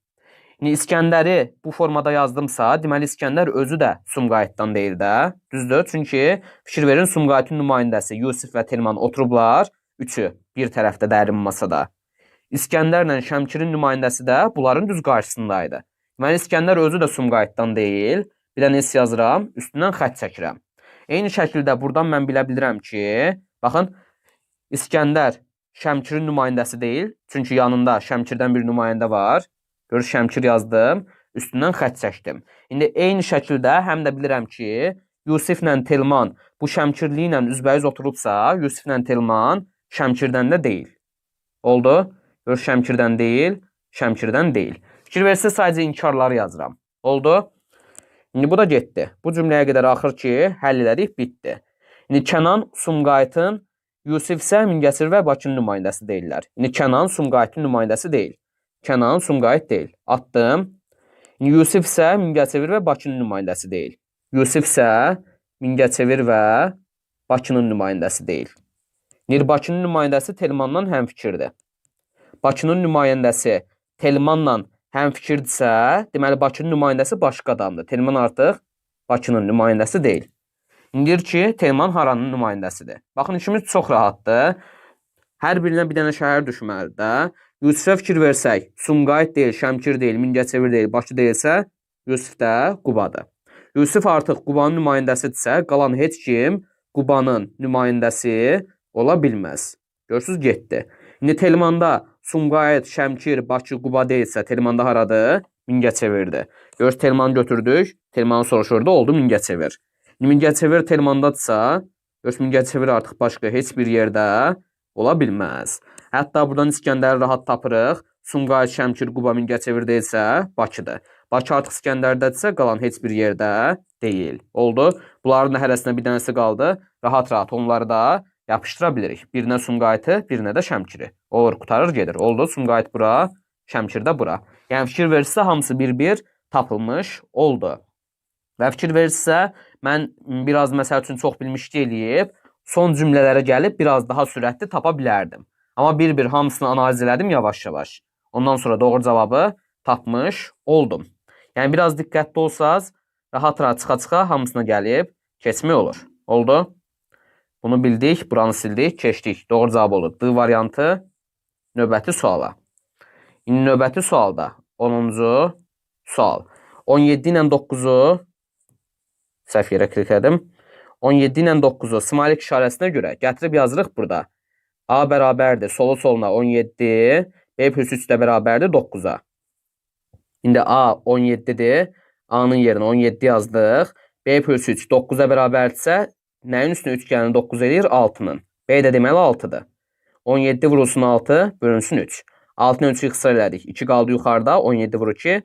İndi İskəndəri bu formada yazdımsa, deməli İskəndər özü də Sumqayıtdan deyil də. Düzdür? Çünki fikir verin, Sumqayıtın nümayəndəsi Yusif və Telman oturublar. Üçü bir tərəfdə dərin masada. İskəndərlə Şəmkirin nümayəndəsi də bunların düz qarşısındaydı. Deməli İskəndər özü də Sumqayıtdan deyil. Bir dənə S yazıram, üstündən xətt çəkirəm. Eyni şəkildə buradan mən bilə bilirəm ki, baxın, İskəndər Şəmkirin nümayəndəsi deyil. Çünki yanında Şəmkirdən bir nümayəndə var. Görür, Şəmkir yazdım, üstündən xətt çəkdim. İndi eyni şəkildə həm də bilirəm ki, Yusiflə Telman bu Şəmkirli ilə üzbəüz oturubsa, Yusiflə Telman Şəmkirdən də deyil. Oldu? Gör, Şəmkirdən deyil, Şəmkirdən deyil. Fikir versiniz, sadəcə inkarları yazıram. Oldu? İndi bu da getdi. Bu cümləyə qədər axır ki, həll elədik, bitdi. İndi Kənan Sumqayıtın, Yusif isə Mingəçevir və Bakının nümayəndəsi deyirlər. İndi Kənan Sumqayıtın nümayəndəsi deyil. Kənan Sumqayıt deyil. Atdım. İndi Yusif isə Mingəçevir və Bakının nümayəndəsi deyil. Yusif isə Mingəçevir və Bakının nümayəndəsi deyil. İndi Bakının nümayəndəsi Telmandan həmfikirdir. Bakının nümayəndəsi Telmanla həmfikirdirsə, deməli Bakının nümayəndəsi başqa adamdır. Telman artıq Bakının nümayəndəsi deyil. İndi deyir ki, Telman haranın nümayəndəsidir? Baxın, işimiz çox rahatdır. Hər birinə bir dənə şəhər düşməlidir də. Yusifə fikir versək, Sumqayıt deyil, Şəmkir deyil, Mingəçevir deyil, Bakı deyilsə, Yusif də Qubadır. Yusif artıq Qubanın nümayəndəsidirsə, qalan heç kim Qubanın nümayəndəsi ola bilməz. Görürsünüz, getdi. İndi Telmanda Sumqayıt, Şəmkir, Bakı, Quba deyilsə, Telmanda haradır? Mingəçevirdir. Görürsünüz, Telmanı götürdük. Telmanı soruşurdu, oldu Mingəçevir. İndi Mingəçevir Telmandadırsa, görürsünüz, Mingəçevir artıq başqa heç bir yerdə ola bilməz. Hətta buradan İskəndəri rahat tapırıq. Sumqayıt, Şəmkir, Quba, Mingəçevir deyilsə, Bakıdır. Bakı artıq İskəndərdədirsə, qalan heç bir yerdə deyil. Oldu. Bunların da hərəsinə bir dənəsi qaldı. Rahat-rahat onları da yapışdıra bilirik. Birinə Sumqayıtı, birinə də Şəmkiri. Olur, qurtarır, gedir. Oldu, Sumqayıt bura, Şəmkir də bura. Yəni, fikir verirsə, hamısı bir-bir tapılmış oldu. Və fikir verirsə, mən biraz məsəl üçün çox bilmişlik eləyib, son cümlələrə gəlib biraz daha sürətli tapa bilərdim. Amma bir-bir hamısını analiz elədim yavaş-yavaş. Ondan sonra doğru cavabı tapmış oldum. Yəni, biraz diqqətli olsaz, rahat-rahat çıxa-çıxa hamısına gəlib keçmək olur. Oldu. Bunu bildik, buranı sildik, keçdik. Doğru cavab oldu. D variantı növbəti suala. İndi növbəti sualda 10-cu sual. 17 ilə 9-u səhv yerə klik elədim. 17 ilə 9-u smalik işarəsinə görə gətirib yazırıq burada. A bərabərdir solu soluna 17, B plus 3 də bərabərdir 9-a. İndi A 17-dir. A-nın yerinə 17 yazdıq. B plus 3 9-a bərabərdirsə, nəyin üstünə 3 gələni 9 eləyir? 6-nın. B də deməli 6-dır. 17 vurulsun 6, bölünsün 3. 6-nı 3-ü ixtisar elədik. 2 qaldı yuxarıda. 17 vur 2.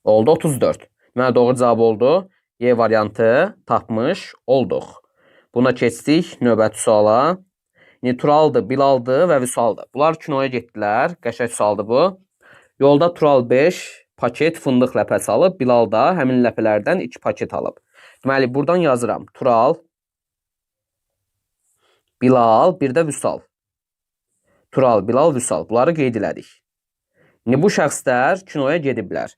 Oldu 34. Deməli, doğru cavab oldu. Y variantı tapmış olduq. Buna keçdik növbəti suala. İndi Turaldır, Bilaldır və Vüsaldır. Bunlar kinoya getdilər. Qəşəng sualdır bu. Yolda Tural 5 paket fındıq ləpəsi alıb. Bilal da həmin ləpələrdən 2 paket alıb. Deməli, buradan yazıram. Tural, Bilal, bir də Vüsal. Tural, Bilal, Vüsal. Bunları qeyd elədik. İndi bu şəxslər kinoya gediblər.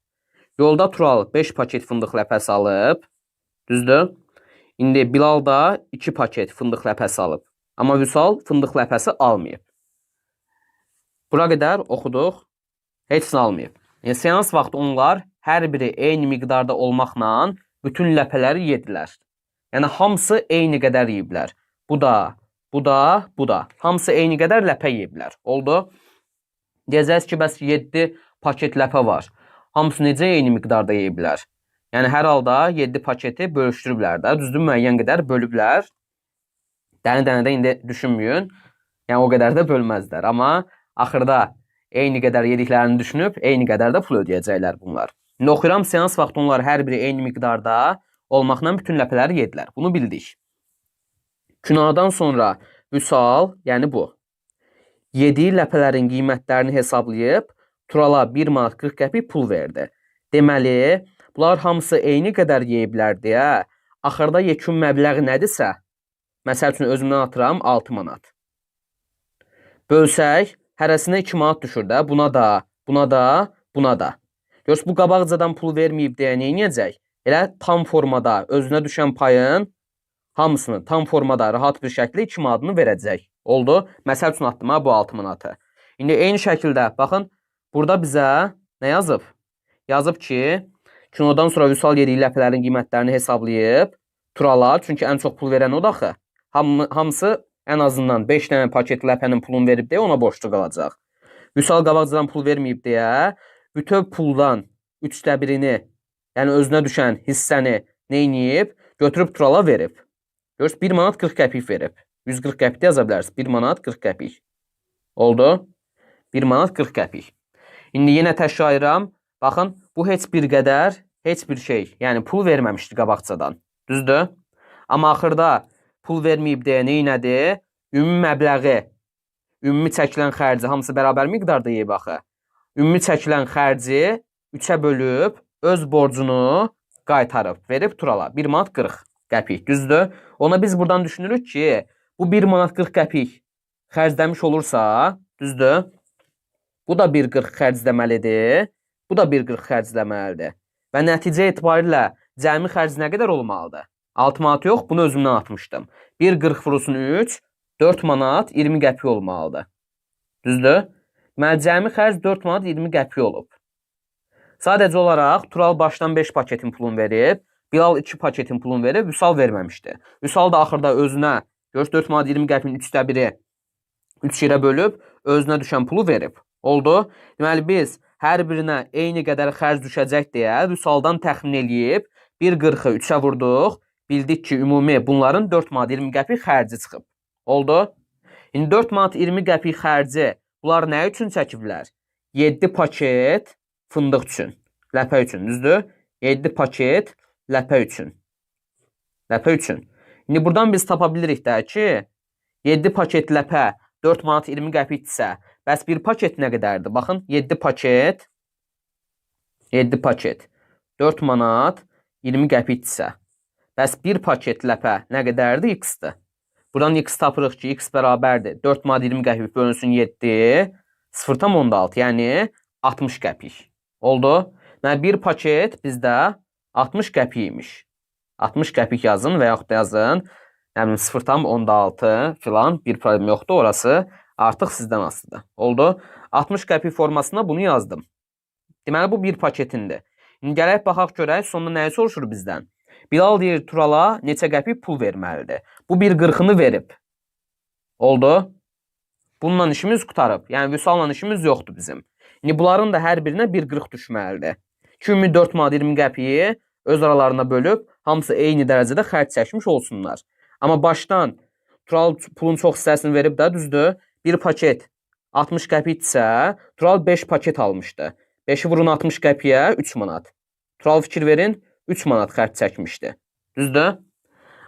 Yolda Tural 5 paket fındıq ləpəsi alıb. Düzdür? İndi Bilal da 2 paket fındıq ləpəsi alıb. Amma Vüsal fındıq ləpəsi almayıb. Bura qədər oxuduq. Heç nə almayıb. Yəni, seans vaxtı onlar hər biri eyni miqdarda olmaqla bütün ləpələri yedilər. Yəni, hamısı eyni qədər yeyiblər. Bu da, bu da, bu da. Hamısı eyni qədər ləpə yeyiblər. Oldu. Deyəcəksiniz ki, bəs 7 paket ləpə var. Hamısı necə eyni miqdarda yeyiblər? Yəni, hər halda 7 paketi bölüşdürüblər də. Düzdür, müəyyən qədər bölüblər. Dənə-dənə də indi düşünməyin. Yəni, o qədər də bölməzlər. Amma axırda eyni qədər yediklərini düşünüb, eyni qədər də pul ödəyəcəklər bunlar. İndi oxuyuram, seans vaxtı onlar hər biri eyni miqdarda olmaqla bütün ləpələri yedilər. Bunu bildik. Kinodan sonra Vüsal, yəni bu, yediyi ləpələrin qiymətlərini hesablayıb Turala 1 manat 40 qəpik pul verdi. Deməli, bunlar hamısı eyni qədər yeyiblər deyə, axırda yekun məbləği nədirsə, məsəl üçün özümdən atıram 6 manat. Bölsək, hərəsinə 2 manat düşür də, buna da, buna da, buna da. Görürsünüz, bu qabaqcadan pul verməyib deyə nə edəcək? Elə tam formada özünə düşən payın hamısını tam formada rahat bir şəkildə 2 manatını verəcək. Oldu. Məsəl üçün atdım ha bu 6 manatı. İndi eyni şəkildə baxın, burada bizə nə yazıb? Yazıb ki, kinodan sonra Vüsal yediyi ləpələrin qiymətlərini hesablayıb Turala, çünki ən çox pul verən odur axı. Hamısı ən azından 5 dənə paket ləpənin pulunu verib deyə ona borclu qalacaq. Vüsal qabaqcadan pul verməyib deyə bütöv puldan 3də birini, yəni özünə düşən hissəni neyniyib? Götürüb Turala verib. Görürsünüz, 1 manat 40 qəpik verib. 140 qəpik də yaza bilərsiniz. 1 manat 40 qəpik. Oldu. 1 manat 40 qəpik. İndi yenə təkrarlayıram. Baxın, bu heç bir qədər, heç bir şey, yəni pul verməmişdi qabaqcadan. Düzdür? Amma axırda pul verməyib deyə neynədi? Ümumi məbləği, ümumi çəkilən xərci hamısı bərabər miqdarda yeyib axı. Ümumi çəkilən xərci 3-ə bölüb öz borcunu qaytarıb, verib Turala 1 manat 40 qəpik. Düzdür? Ona biz buradan düşünürük ki, bu 1 manat 40 qəpik xərcləmiş olursa, düzdür? Bu da 1,40 xərcləməlidir. Bu da 1,40 xərcləməlidir. Və nəticə etibarilə cəmi xərc nə qədər olmalıdır? 6 manat yox, bunu özümdən atmışdım. 1,40 vurulsun 3, 4 manat 20 qəpik olmalıdır. Düzdür? Deməli, cəmi xərc 4 manat 20 qəpik olub. Sadəcə olaraq Tural başdan 5 paketin pulunu verib, Bilal 2 paketin pulunu verib, Vüsal verməmişdi. Vüsal da axırda özünə, görürsünüz, 4 manat 20 qəpiyin 3də biri 3 yerə bölüb, özünə düşən pulu verib. Oldu. Deməli, biz hər birinə eyni qədər xərc düşəcək deyə Vüsaldan təxmin eləyib 1,40-ı 3-ə vurduq. Bildik ki, ümumi bunların 4 manat 20 qəpik xərci çıxıb. Oldu. İndi 4 manat 20 qəpik xərci bunlar nə üçün çəkiblər? 7 paket fındıq üçün, ləpə üçün, düzdür? 7 paket ləpə üçün. Ləpə üçün. İndi buradan biz tapa bilirik də ki, 7 paket ləpə 4 manat 20 qəpikdirsə, bəs bir paket nə qədərdir? Baxın, 7 paket 7 paket 4 manat 20 qəpikdirsə, bəs bir paket ləpə nə qədərdir? X-dir. Buradan x tapırıq ki, x bərabərdir. 4 manat 20 qəpik bölünsün 7, 0,6, yəni 60 qəpik. Oldu. Yəni, bir paket bizdə 60 qəpik imiş. 60 qəpik yazın və yaxud da yazın, nə bilim, 0,6 filan, bir problem yoxdur, orası artıq sizdən asılıdır. Oldu. 60 qəpik formasında bunu yazdım. Deməli, bu bir paketindir. İndi gələk baxaq görək, sonda nəyi soruşur bizdən? Bilal deyir, Turala neçə qəpik pul verməlidir? Bu 1,40-ını verib. Oldu. Bununla işimiz qurtarıb. Yəni, Vüsalla işimiz yoxdur bizim. İndi bunların da hər birinə 1,40 düşməlidir. 2 ümumi 4 manat 20 qəpiyi öz aralarına bölüb, hamısı eyni dərəcədə xərc çəkmiş olsunlar. Amma başdan Tural pulun çox hissəsini verib də, düzdür? Bir paket 60 qəpikdirsə, Tural 5 paket almışdı. 5-i vurun 60 qəpiyə 3 manat. Tural fikir verin, 3 manat xərc çəkmişdi. Düzdür?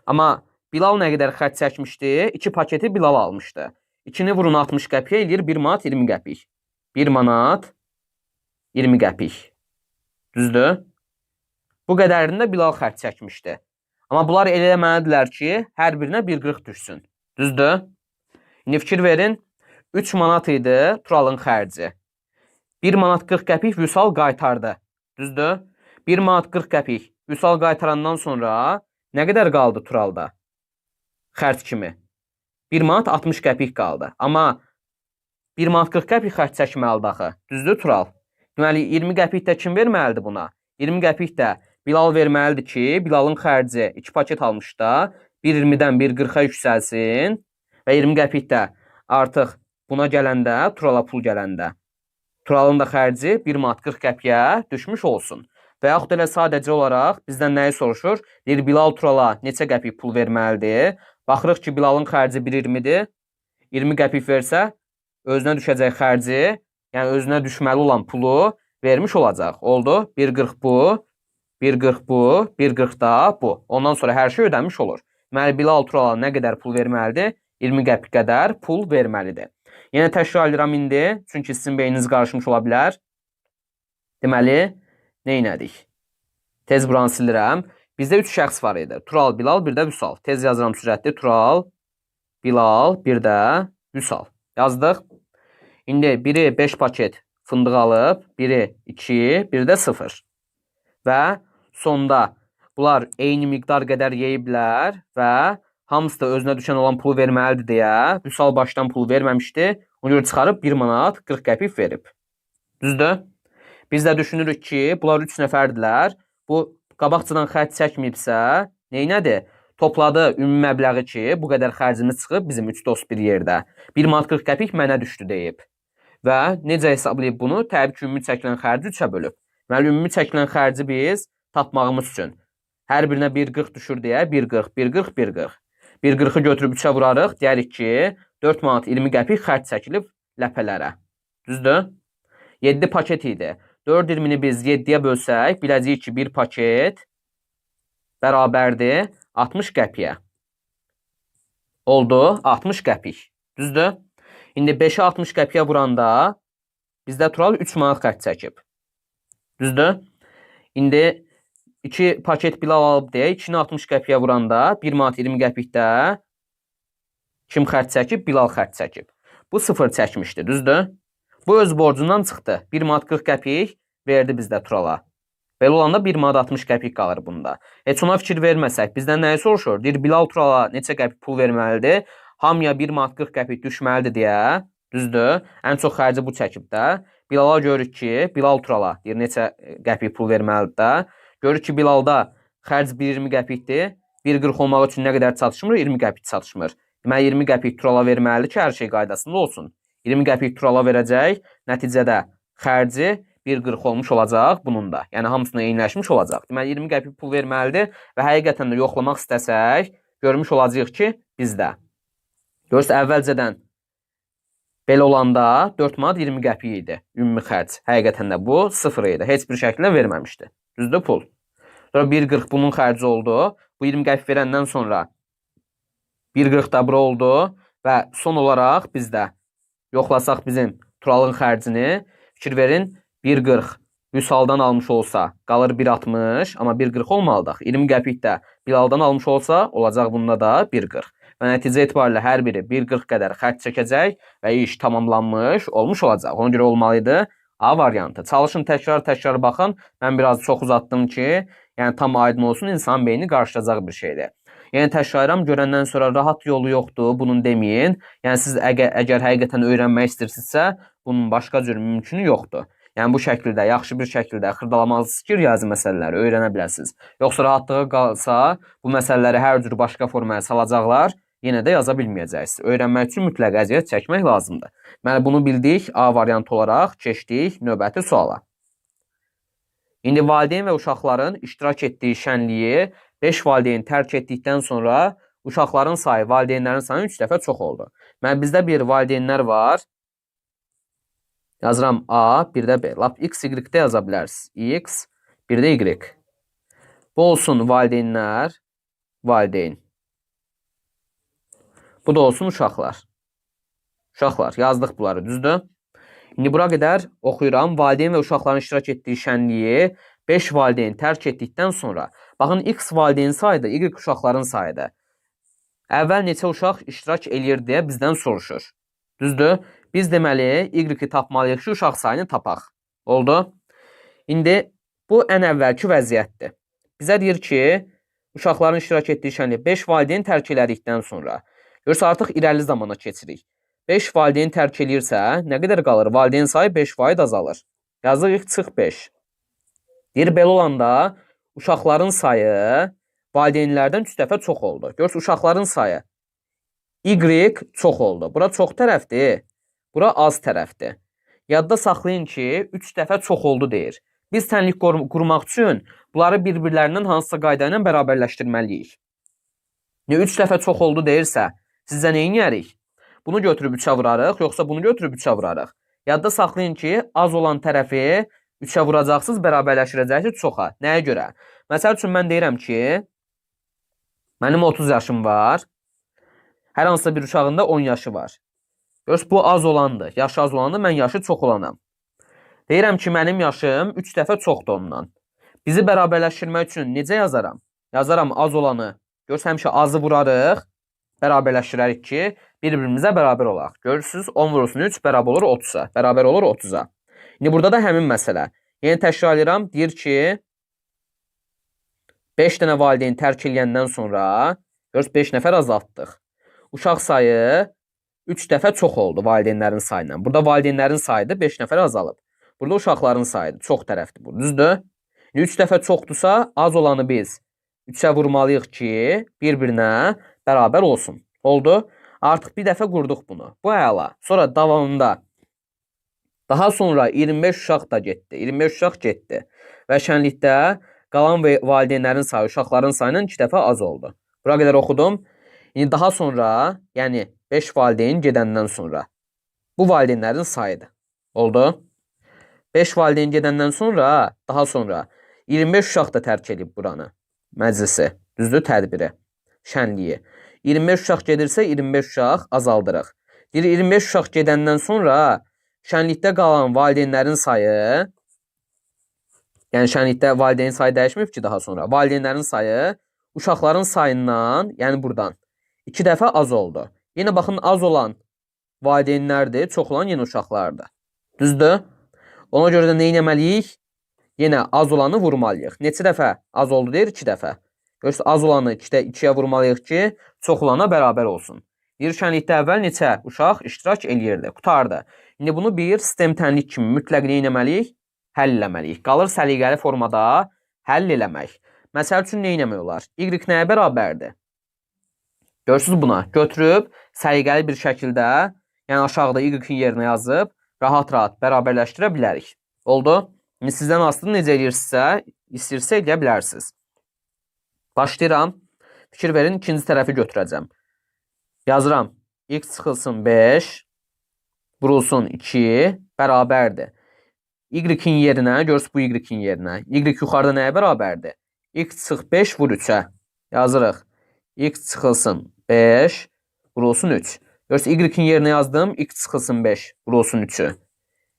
Amma Bilal nə qədər xərc çəkmişdi? 2 paketi Bilal almışdı. 2-ni vurun 60 qəpiyə eləyir 1 manat 20 qəpik. 1 manat 20 qəpik. Düzdür? Bu qədərini də Bilal xərc çəkmişdi. Amma bunlar elə eləməlidirlər ki, hər birinə 1,40 düşsün. Düzdür? İndi fikir verin, 3 manat idi Turalın xərci. 1 manat 40 qəpik Vüsal qaytardı. Düzdür? 1 manat 40 qəpik Vüsal qaytarandan sonra nə qədər qaldı Turalda? Xərc kimi. 1 manat 60 qəpik qaldı. Amma 1 manat 40 qəpik xərc çəkməlidir axı. Düzdür Tural? Deməli, 20 qəpik də kim verməlidir buna? 20 qəpik də Bilal verməlidir ki, Bilalın xərci 2 paket almış da 1,20-dən 1,40-a yüksəlsin və 20 qəpik də artıq buna gələndə, Turala pul gələndə, Turalın da xərci 1 manat 40 qəpiyə düşmüş olsun. Və yaxud elə sadəcə olaraq bizdən nəyi soruşur? Deyir, Bilal Turala neçə qəpik pul verməlidir? Baxırıq ki, Bilalın xərci 1,20-dir. 20 qəpik versə, özünə düşəcək xərci, yəni özünə düşməli olan pulu vermiş olacaq. Oldu. 1,40 bu, 1,40 bu, 1,40 da bu. Ondan sonra hər şey ödənmiş olur. Deməli, Bilal Turala nə qədər pul verməlidir? 20 qəpik qədər pul verməlidir. Yenə təkrar edirəm indi, çünki sizin beyniniz qarışmış ola bilər. Deməli, nə elədik? Tez buranı silirəm. Bizdə 3 şəxs var idi. Tural, Bilal, bir də Vüsal. Tez yazıram sürətli. Tural, Bilal, bir də Vüsal. Yazdıq. İndi biri 5 paket fındıq alıb, biri 2, biri də 0. Və sonda bunlar eyni miqdar qədər yeyiblər və hamısı da özünə düşən olan pulu verməlidir deyə Vüsal başdan pul verməmişdi. Ona görə çıxarıb 1 manat 40 qəpik verib. Düzdür? Biz də düşünürük ki, bunlar 3 nəfərdirlər. Bu qabaqcadan xərc çəkməyibsə, neynədir? Topladı ümumi məbləği ki, bu qədər xərcimiz çıxıb bizim 3 dost bir yerdə. 1 manat 40 qəpik mənə düşdü deyib. Və necə hesablayıb bunu? Təbii ki, ümumi çəkilən xərci 3-ə bölüb. Deməli, ümumi çəkilən xərci biz tapmağımız üçün hər birinə 1,40 düşür deyə 1,40, 1,40, 1,40. 1,40-ı götürüb 3-ə vurarıq. Deyərik ki, 4 manat 20 qəpik xərc çəkilib ləpələrə. Düzdür? 7 paket idi. 4,20-ni biz 7-yə bölsək, biləcəyik ki, bir paket bərabərdir 60 qəpiyə. Oldu 60 qəpik. Düzdür? İndi 5-i 60 qəpiyə vuranda bizdə Tural 3 manat xərc çəkib. Düzdür? İndi 2 paket Bilal alıb deyə 2-ni 60 qəpiyə vuranda 1 manat 20 qəpikdə kim xərc çəkib? Bilal xərc çəkib. Bu 0 çəkmişdi, düzdür? Bu öz borcundan çıxdı. 1 manat 40 qəpik verdi bizdə Turala. Belə olanda 1 manat 60 qəpik qalır bunda. Heç ona fikir verməsək, bizdən nəyi soruşur? Deyir, Bilal Turala neçə qəpik pul verməlidir? Hamıya 1 manat 40 qəpik düşməlidir deyə. Düzdür? Ən çox xərci bu çəkib də. Bilala görürük ki, Bilal Turala deyir, neçə qəpik pul verməlidir də. Görürük ki, Bilalda xərc 1,20 qəpikdir. 1,40 olmaq üçün nə qədər çatışmır? 20 qəpik çatışmır. Deməli, 20 qəpik Turala verməlidir ki, hər şey qaydasında olsun. 20 qəpik Turala verəcək. Nəticədə xərci 1,40 olmuş olacaq bunun da. Yəni, hamısına eyniləşmiş olacaq. Deməli, 20 qəpik pul verməlidir və həqiqətən də yoxlamaq istəsək, görmüş olacağıq ki, bizdə. Görürsünüz, əvvəlcədən belə olanda 4 manat 20 qəpik idi ümumi xərc. Həqiqətən də bu 0 idi. Heç bir şəkildə verməmişdi. Düzdür pul. Sonra 1,40 bunun xərci oldu. Bu 20 qəpik verəndən sonra 1,40 da bura oldu və son olaraq bizdə yoxlasaq bizim Turalın xərcini, fikir verin, 1,40 Vüsaldan almış olsa qalır 1,60, amma 1,40 olmalıdır. 20 qəpik də Bilaldan almış olsa olacaq bunda da 1,40. Və nəticə etibarilə hər biri 1,40 qədər xərc çəkəcək və iş tamamlanmış olmuş olacaq. Ona görə olmalıydı A variantı. Çalışın, təkrar-təkrar baxın. Mən biraz çox uzatdım ki, yəni tam aydın olsun, insan beyni qarışdıracaq bir şeydir. Yəni təkrarlayıram, görəndən sonra rahat yolu yoxdur, bunun deməyin. Yəni siz əgər həqiqətən öyrənmək istəyirsinizsə, bunun başqa cür mümkünü yoxdur. Yəni bu şəkildə, yaxşı bir şəkildə xırdalamalısınız ki, riyazi məsələləri öyrənə biləsiniz. Yoxsa rahatlığa qalsa, bu məsələləri hər cür başqa formaya salacaqlar, yenə də yaza bilməyəcəksiniz. Öyrənmək üçün mütləq əziyyət çəkmək lazımdır. Məli, bunu bildik. A variantı olaraq keçdik növbəti suala. İndi valideyn və uşaqların iştirak etdiyi şənliyi 5 valideyn tərk etdikdən sonra uşaqların sayı valideynlərin sayı 3 dəfə çox oldu. Məli, bizdə bir valideynlər var. Yazıram A, bir də B. Lap X, Y-də yaza bilərsiniz. X, bir də Y. Bu olsun valideynlər, valideyn. Bu da olsun uşaqlar. Uşaqlar, yazdıq bunları, düzdür? İndi bura qədər oxuyuram. Valideyn və uşaqların iştirak etdiyi şənliyi 5 valideyn tərk etdikdən sonra, baxın, X valideyn sayıdır, Y uşaqların sayıdır. Əvvəl neçə uşaq iştirak eləyir deyə bizdən soruşur. Düzdür? Biz deməli, Y-i tapmalıyıq ki, uşaq sayını tapaq. Oldu? İndi bu ən əvvəlki vəziyyətdir. Bizə deyir ki, uşaqların iştirak etdiyi şənliyi 5 valideyn tərk elədikdən sonra, görürsə, artıq irəli zamana keçirik. 5 valideyn tərk eləyirsə, nə qədər qalır? Valideyn sayı 5 vahid azalır. Yazırıq çıx 5. Deyir, belə olanda uşaqların sayı valideynlərdən 3 dəfə çox oldu. Görürsə, uşaqların sayı Y çox oldu. Bura çox tərəfdir, bura az tərəfdir. Yadda saxlayın ki, 3 dəfə çox oldu deyir. Biz tənlik qurmaq üçün bunları bir-birlərindən hansısa qayda ilə bərabərləşdirməliyik. 3 dəfə çox oldu deyirsə, sizcə nə edərik? Bunu götürüb 3-ə vurarıq, yoxsa bunu götürüb 3-ə vurarıq? Yadda saxlayın ki, az olan tərəfi 3-ə vuracaqsınız, bərabərləşdirəcəksiniz çoxa. Nəyə görə? Məsəl üçün, mən deyirəm ki, mənim 30 yaşım var. Hər hansısa bir uşağın da 10 yaşı var. Görürsünüz, bu az olandır. Yaşı az olandır, mən yaşı çox olanam. Deyirəm ki, mənim yaşım 3 dəfə çoxdur ondan. Bizi bərabərləşdirmək üçün necə yazaram? Yazaram az olanı. Görürsünüz, həmişə azı vurarıq, bərabərləşdirərik ki, bir-birimizə bərabər olaq. Görürsünüz, 10 vurulsun 3 bərabər olur 30-a. Bərabər olur 30-a. İndi burada da həmin məsələ. Yenə təkrarlayıram. Deyir ki, 5 dənə valideyn tərk eləyəndən sonra, görürsünüz, 5 nəfər azaltdıq. Uşaq sayı 3 dəfə çox oldu valideynlərin sayından. Burada valideynlərin sayıdır, 5 nəfər azalıb. Burada uşaqların sayıdır, çox tərəfdir bu, düzdür? 3 dəfə çoxdursa, az olanı biz 3-ə vurmalıyıq ki, bir-birinə bərabər olsun. Oldu? Artıq bir dəfə qurduq bunu. Bu əla. Sonra davamında, daha sonra 25 uşaq da getdi. 25 uşaq getdi. Və şənlikdə qalan valideynlərin sayı uşaqların sayından 2 dəfə az oldu. Bura qədər oxudum. İndi daha sonra, yəni 5 valideyn gedəndən sonra bu valideynlərin sayıdır. Oldu? 5 valideyn gedəndən sonra, daha sonra 25 uşaq da tərk edib buranı, məclisi, düzdür, tədbiri, şənliyi. 25 uşaq gedirsə, 25 uşaq azaldırıq. Deyir, 25 uşaq gedəndən sonra şənlikdə qalan valideynlərin sayı, yəni şənlikdə valideyn sayı dəyişməyib ki, daha sonra valideynlərin sayı uşaqların sayından, yəni buradan 2 dəfə az oldu. Yenə baxın, az olan valideynlərdir, çox olan yenə uşaqlardır. Düzdür? Ona görə də nə etməliyik? Yenə az olanı vurmalıyıq. Neçə dəfə az oldu deyir? 2 dəfə. Görürsünüz, az olanı 2-yə vurmalıyıq ki, çox olana bərabər olsun. Deyir, şənlikdə əvvəl neçə uşaq iştirak eləyirdi? Qutardı. İndi bunu bir sistem tənlik kimi mütləq nə etməliyik? Həll eləməliyik. Qalır səliqəli formada həll eləmək. Məsəl üçün, nə etmək olar? Y nəyə bərabərdir? Görürsünüz buna. Götürüb səliqəli bir şəkildə, yəni aşağıda Y-in yerinə yazıb, rahat-rahat bərabərləşdirə bilərik. Oldu? İndi sizdən asılı necə eləyirsinizsə, istəyirsə eləyə bilərsiniz. Başlayıram. Fikir verin, ikinci tərəfi götürəcəm. Yazıram. X çıxılsın 5, vurulsun 2, bərabərdir. Y-in yerinə, görürsünüz bu Y-in yerinə. Y yuxarıda nəyə bərabərdir? X çıx 5 vur 3-ə. Yazırıq. X çıxılsın 5 vurulsun 3. Görürsünüz, y-in yerinə yazdım. X çıxılsın 5 vurulsun 3-ü.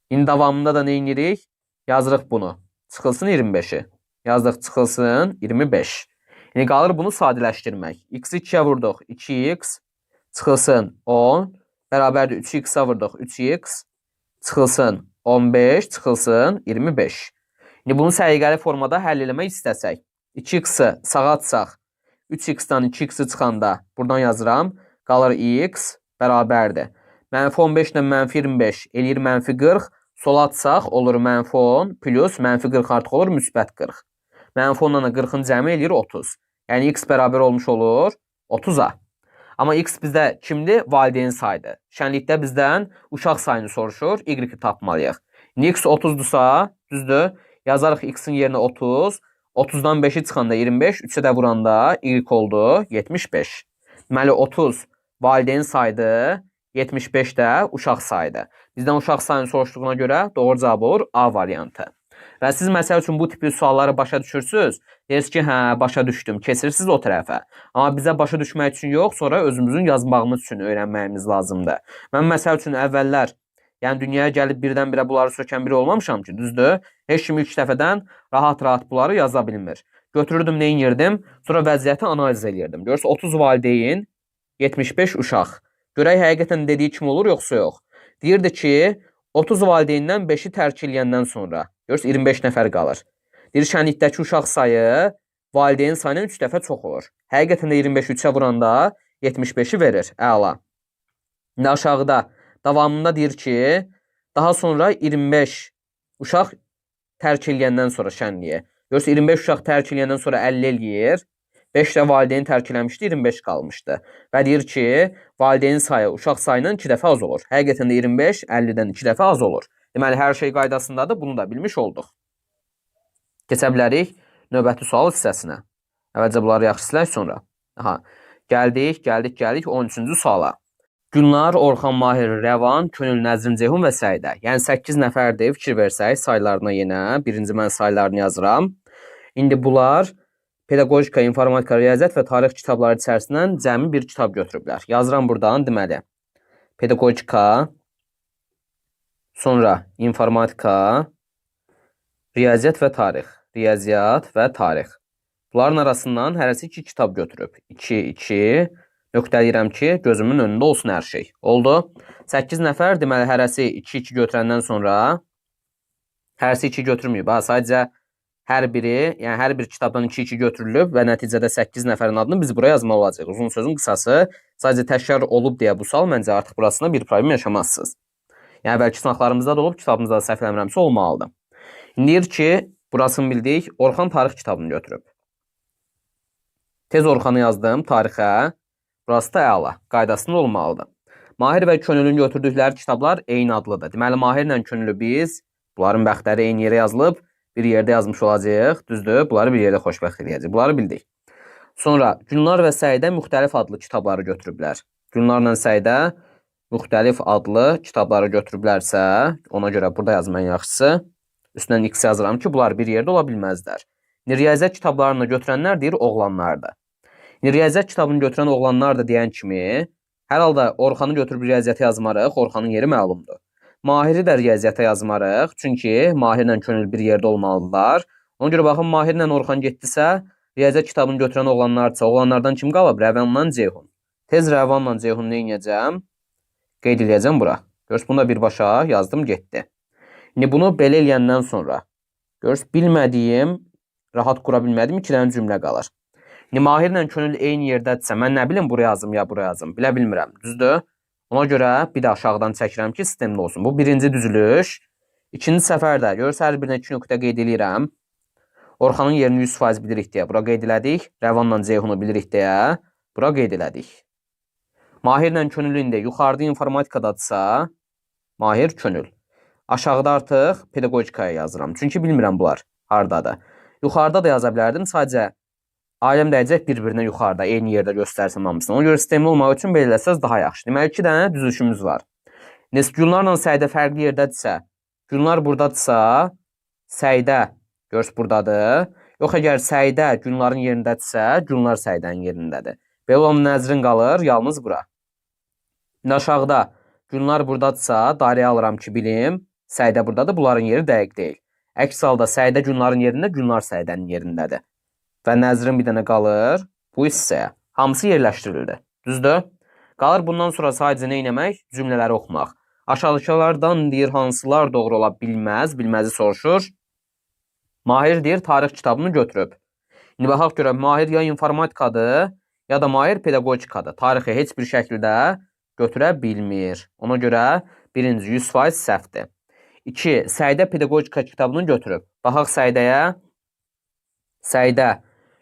İndi davamında da nə edirik? Yazırıq bunu. Çıxılsın 25-i. Yazdıq çıxılsın 25. İndi qalır bunu sadələşdirmək. X-i 2-yə vurduq. 2x çıxılsın 10. Bərabərdir 3x-a vurduq. 3x çıxılsın 15 çıxılsın 25. İndi bunu səliqəli formada həll eləmək istəsək. 2x-i sağa atsaq, 3x-dan 2x-i çıxanda buradan yazıram. Qalır x bərabərdir. Mənfi 15 ilə mənfi 25 eləyir mənfi 40. Sola atsaq olur mənfi 10 plus mənfi 40 artıq olur müsbət 40. Mənfi 10-la 40-ın cəmi eləyir 30. Yəni x bərabər olmuş olur 30-a. Amma x bizdə kimdir? Valideyn sayıdır. Şənlikdə bizdən uşaq sayını soruşur. Y-i tapmalıyıq. İndi x 30-dursa, düzdür? Yazarıq x-in yerinə 30. 30-dan 5-i çıxanda 25, 3-ə də vuranda y oldu 75. Deməli 30 valideyn sayıdır, 75 də uşaq sayıdır. Bizdən uşaq sayını soruşduğuna görə doğru cavab olur A variantı. Və siz məsəl üçün bu tipli sualları başa düşürsünüz. Deyirsiniz ki, hə, başa düşdüm. Keçirsiniz o tərəfə. Amma bizə başa düşmək üçün yox, sonra özümüzün yazmağımız üçün öyrənməyimiz lazımdır. Mən məsəl üçün əvvəllər, yəni dünyaya gəlib birdən-birə bunları sökən biri olmamışam ki, düzdür? Heç kim ilk dəfədən rahat-rahat bunları yaza bilmir. Götürürdüm, nə edirdim? Sonra vəziyyəti analiz eləyirdim. Görürsünüz, 30 valideyn, 75 uşaq. Görək həqiqətən dediyi kimi olur, yoxsa yox. Deyirdi ki, 30 valideyndən 5-i tərk eləyəndən sonra, görürsünüz, 25 nəfər qalır. Deyir, şənlikdəki uşaq sayı valideyn sayından 3 dəfə çox olur. Həqiqətən də 25-i 3-ə vuranda 75-i verir. Əla. İndi aşağıda davamında deyir ki, daha sonra 25 uşaq tərk eləyəndən sonra şənliyə. Görürsünüz, 25 uşaq tərk eləyəndən sonra 50 eləyir. 5 də valideyn tərk eləmişdi, 25 qalmışdı. Və deyir ki, valideyn sayı uşaq sayından 2 dəfə az olur. Həqiqətən də 25 50-dən 2 dəfə az olur. Deməli, hər şey qaydasındadır. Bunu da bilmiş olduq. Keçə bilərik növbəti sual hissəsinə. Əvvəlcə bunları yaxşı silək sonra. Aha. Gəldik 13-cü suala. Gülnar, Orxan, Mahir, Rəvan, Könül, Nəzrin, Ceyhun və Səidə. Yəni 8 nəfərdir. Fikir versək saylarına yenə. Birinci mən saylarını yazıram. İndi bunlar pedaqogika, informatika, riyaziyyat və tarix kitabları içərisindən cəmi bir kitab götürüblər. Yazıram buradan, deməli. Pedaqogika, sonra informatika, riyaziyyat və tarix. Riyaziyyat və tarix. Bunların arasından hərəsi 2 kitab götürüb. 2, 2. Nöqtələyirəm ki, gözümün önündə olsun hər şey. Oldu. 8 nəfər, deməli, hərəsi 2-2 götürəndən sonra hərəsi 2 götürməyib. Ha, sadəcə hər biri, yəni hər bir kitabdan 2-2 götürülüb və nəticədə 8 nəfərin adını biz buraya yazmalı olacağıq. Uzun sözün qısası, sadəcə təkrar olub deyə bu sual məncə artıq burasında bir problem yaşamazsınız. Yəni əvvəlki sınaqlarımızda da olub, kitabımızda da səhv eləmirəmsə olmalıdır. İndi deyir ki, burasını bildik, Orxan tarix kitabını götürüb. Tez Orxanı yazdım tarixə. Burası da əla, qaydasında olmalıdır. Mahir və Könülün götürdükləri kitablar eyni adlıdır. Deməli, Mahirlə Könülü biz, bunların bəxtləri eyni yerə yazılıb, bir yerdə yazmış olacağıq. Düzdür, bunları bir yerdə xoşbəxt eləyəcəyik. Bunları bildik. Sonra Gülnar və Səidə müxtəlif adlı kitabları götürüblər. Gülnarla Səidə müxtəlif adlı kitabları götürüblərsə, ona görə burada yazım ən yaxşısı. Üstündən X yazıram ki, bunlar bir yerdə ola bilməzlər. Riyaziyyat kitablarını götürənlər deyir oğlanlardır. Riyaziyyat kitabını götürən oğlanlar da deyən kimi, hər halda Orxanı götürüb riyaziyyata yazmarıq, Orxanın yeri məlumdur. Mahiri də riyaziyyata yazmarıq, çünki Mahirlə Könül bir yerdə olmalıdırlar. Ona görə baxın, Mahirlə Orxan getdisə, riyaziyyat kitabını götürən oğlanlardırsa, oğlanlardan kim qalıb? Rəvanla Ceyhun. Tez Rəvanla Ceyhun nə edəcəm? Qeyd eləyəcəm bura. Görürsünüz, bunu da birbaşa yazdım, getdi. İndi bunu belə eləyəndən sonra, görürsünüz, bilmədiyim, rahat qura bilmədiyim 2 dənə cümlə qalır. İndi Mahirlə Könül eyni yerdədirsə, mən nə bilim buraya yazım ya buraya yazım. Bilə bilmirəm, düzdür? Ona görə bir də aşağıdan çəkirəm ki, sistemli olsun. Bu birinci düzülüş. İkinci səfər də, görürsə, hər birinə 2 nöqtə qeyd eləyirəm. Orxanın yerini 100% bilirik deyə bura qeyd elədik. Rəvanla Ceyhunu bilirik deyə bura qeyd elədik. Mahirlə Könül indi yuxarıda informatikadadırsa, Mahir Könül. Aşağıda artıq pedaqogikaya yazıram. Çünki bilmirəm bunlar hardadır. Yuxarıda da yaza bilərdim. Sadəcə aləm dəyəcək bir-birinə yuxarıda, eyni yerdə göstərsəm hamısını. Ona görə sistemli olmaq üçün belə eləsəz daha yaxşı. Deməli, 2 dənə düzülüşümüz var. Nəsə Gülnarla Səidə fərqli yerdədirsə, Gülnar buradadırsa, Səidə görürsünüz buradadır. Yox, əgər Səidə Gülnarın yerindədirsə, Gülnar Səidənin yerindədir. Belə olan Nəzrin qalır yalnız bura. İndi aşağıda Gülnar buradadırsa, dairəyə alıram ki, bilim. Səidə buradadır, bunların yeri dəqiq deyil. Əks halda Səidə Gülnarın yerində, Gülnar Səidənin yerindədir. Və Nəzrin bir dənə qalır bu hissəyə. Hamısı yerləşdirildi. Düzdür? Qalır bundan sonra sadəcə nə etmək? Cümlələri oxumaq. Aşağıdakılardan deyir, hansılar doğru ola bilməz, bilməzi soruşur. Mahir deyir, tarix kitabını götürüb. İndi baxaq görək, Mahir ya informatikadır, ya da Mahir pedaqogikadır. Tarixi heç bir şəkildə götürə bilmir. Ona görə birinci 100% səhvdir. 2. Səidə pedaqogika kitabını götürüb. Baxaq Səidəyə. Səidə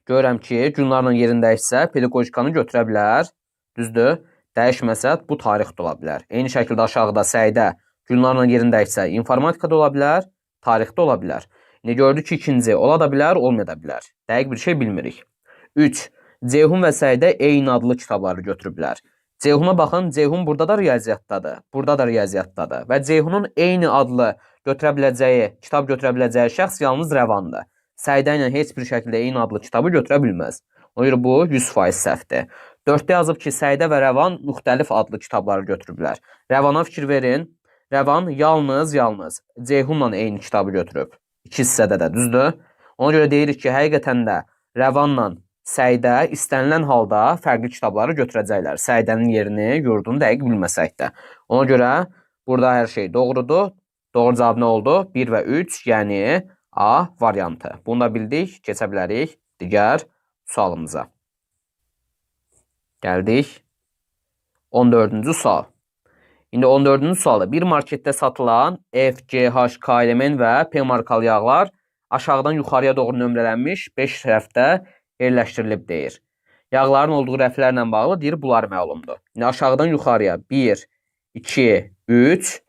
görürəm ki, Gülnarla yerindəysə pedaqogikanı götürə bilər. Düzdür? Dəyişməsə bu tarix də ola bilər. Eyni şəkildə aşağıda Səidə Gülnarla yerindəysə informatika da ola bilər, tarix də ola bilər. İndi gördük ki, ikinci ola da bilər, olmaya da bilər. Dəqiq bir şey bilmirik. 3. Ceyhun və Səidə eyni adlı kitabları götürüblər. Ceyhuna baxın, Ceyhun burada da riyaziyyatdadır, burada da riyaziyyatdadır və Ceyhunun eyni adlı götürə biləcəyi, kitab götürə biləcəyi şəxs yalnız Rəvandır. Səidə ilə heç bir şəkildə eyni adlı kitabı götürə bilməz. Ona görə bu 100% səhvdir. 4-də yazıb ki, Səidə və Rəvan müxtəlif adlı kitabları götürüblər. Rəvana fikir verin. Rəvan yalnız Ceyhunla eyni kitabı götürüb. İki hissədə də, düzdür? Ona görə deyirik ki, həqiqətən də Rəvanla Səidə istənilən halda fərqli kitabları götürəcəklər. Səidənin yerini, yurdunu dəqiq bilməsək də. Ona görə burada hər şey doğrudur. Doğru cavab nə oldu? 1 və 3, yəni A variantı. Bunu da bildik, keçə bilərik digər sualımıza. Gəldik 14-cü sual. İndi 14-cü sualda bir marketdə satılan F, G, H, K, L, M, N və P markalı yağlar aşağıdan yuxarıya doğru nömrələnmiş 5 rəfdə yerləşdirilib deyir. Yağların olduğu rəflərlə bağlı deyir, bunlar məlumdur. İndi aşağıdan yuxarıya 1, 2, 3,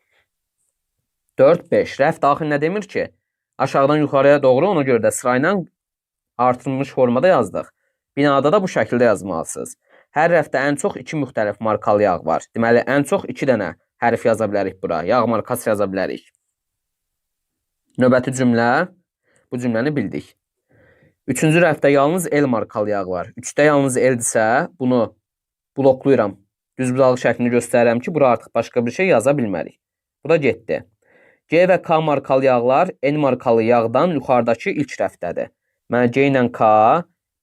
4, 5. Rəf daxil nə demir ki? Aşağıdan yuxarıya doğru, ona görə də sırayla artırılmış formada yazdıq. Binada da bu şəkildə yazmalısınız. Hər rəfdə ən çox 2 müxtəlif markalı yağ var. Deməli, ən çox 2 dənə hərf yaza bilərik bura. Yağ markası yaza bilərik. Növbəti cümlə, bu cümləni bildik. Üçüncü rəfdə yalnız L markalı yağ var. 3-də yalnız L-dirsə, bunu blokluyuram. Düzbucaqlı şəklini göstərirəm ki, bura artıq başqa bir şey yaza bilmərik. Bu da getdi. G və K markalı yağlar N markalı yağdan yuxarıdakı ilk rəfdədir. Deməli, G ilə K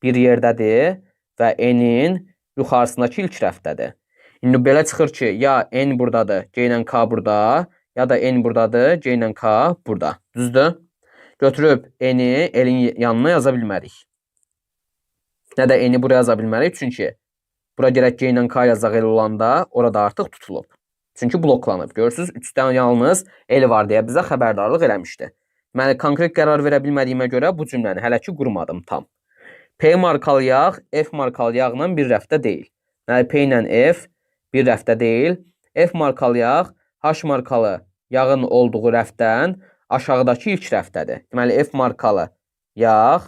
bir yerdədir və N-in yuxarısındakı ilk rəfdədir. İndi belə çıxır ki, ya N buradadır, G ilə K burada, ya da N buradadır, G ilə K burada. Düzdür? Götürüb N-i L-in yanına yaza bilmərik. Nə də N-i buraya yaza bilmərik, çünki bura gərək G ilə K yazaq L olanda, orada artıq tutulub. Çünki bloklanıb. Görürsünüz, 3-dən yalnız L var deyə bizə xəbərdarlıq eləmişdi. Deməli, konkret qərar verə bilmədiyimə görə bu cümləni hələ ki qurmadım tam. P markalı yağ F markalı yağla bir rəfdə deyil. Deməli, P ilə F bir rəfdə deyil. F markalı yağ H markalı yağın olduğu rəfdən aşağıdakı ilk rəfdədir. Deməli, F markalı yağ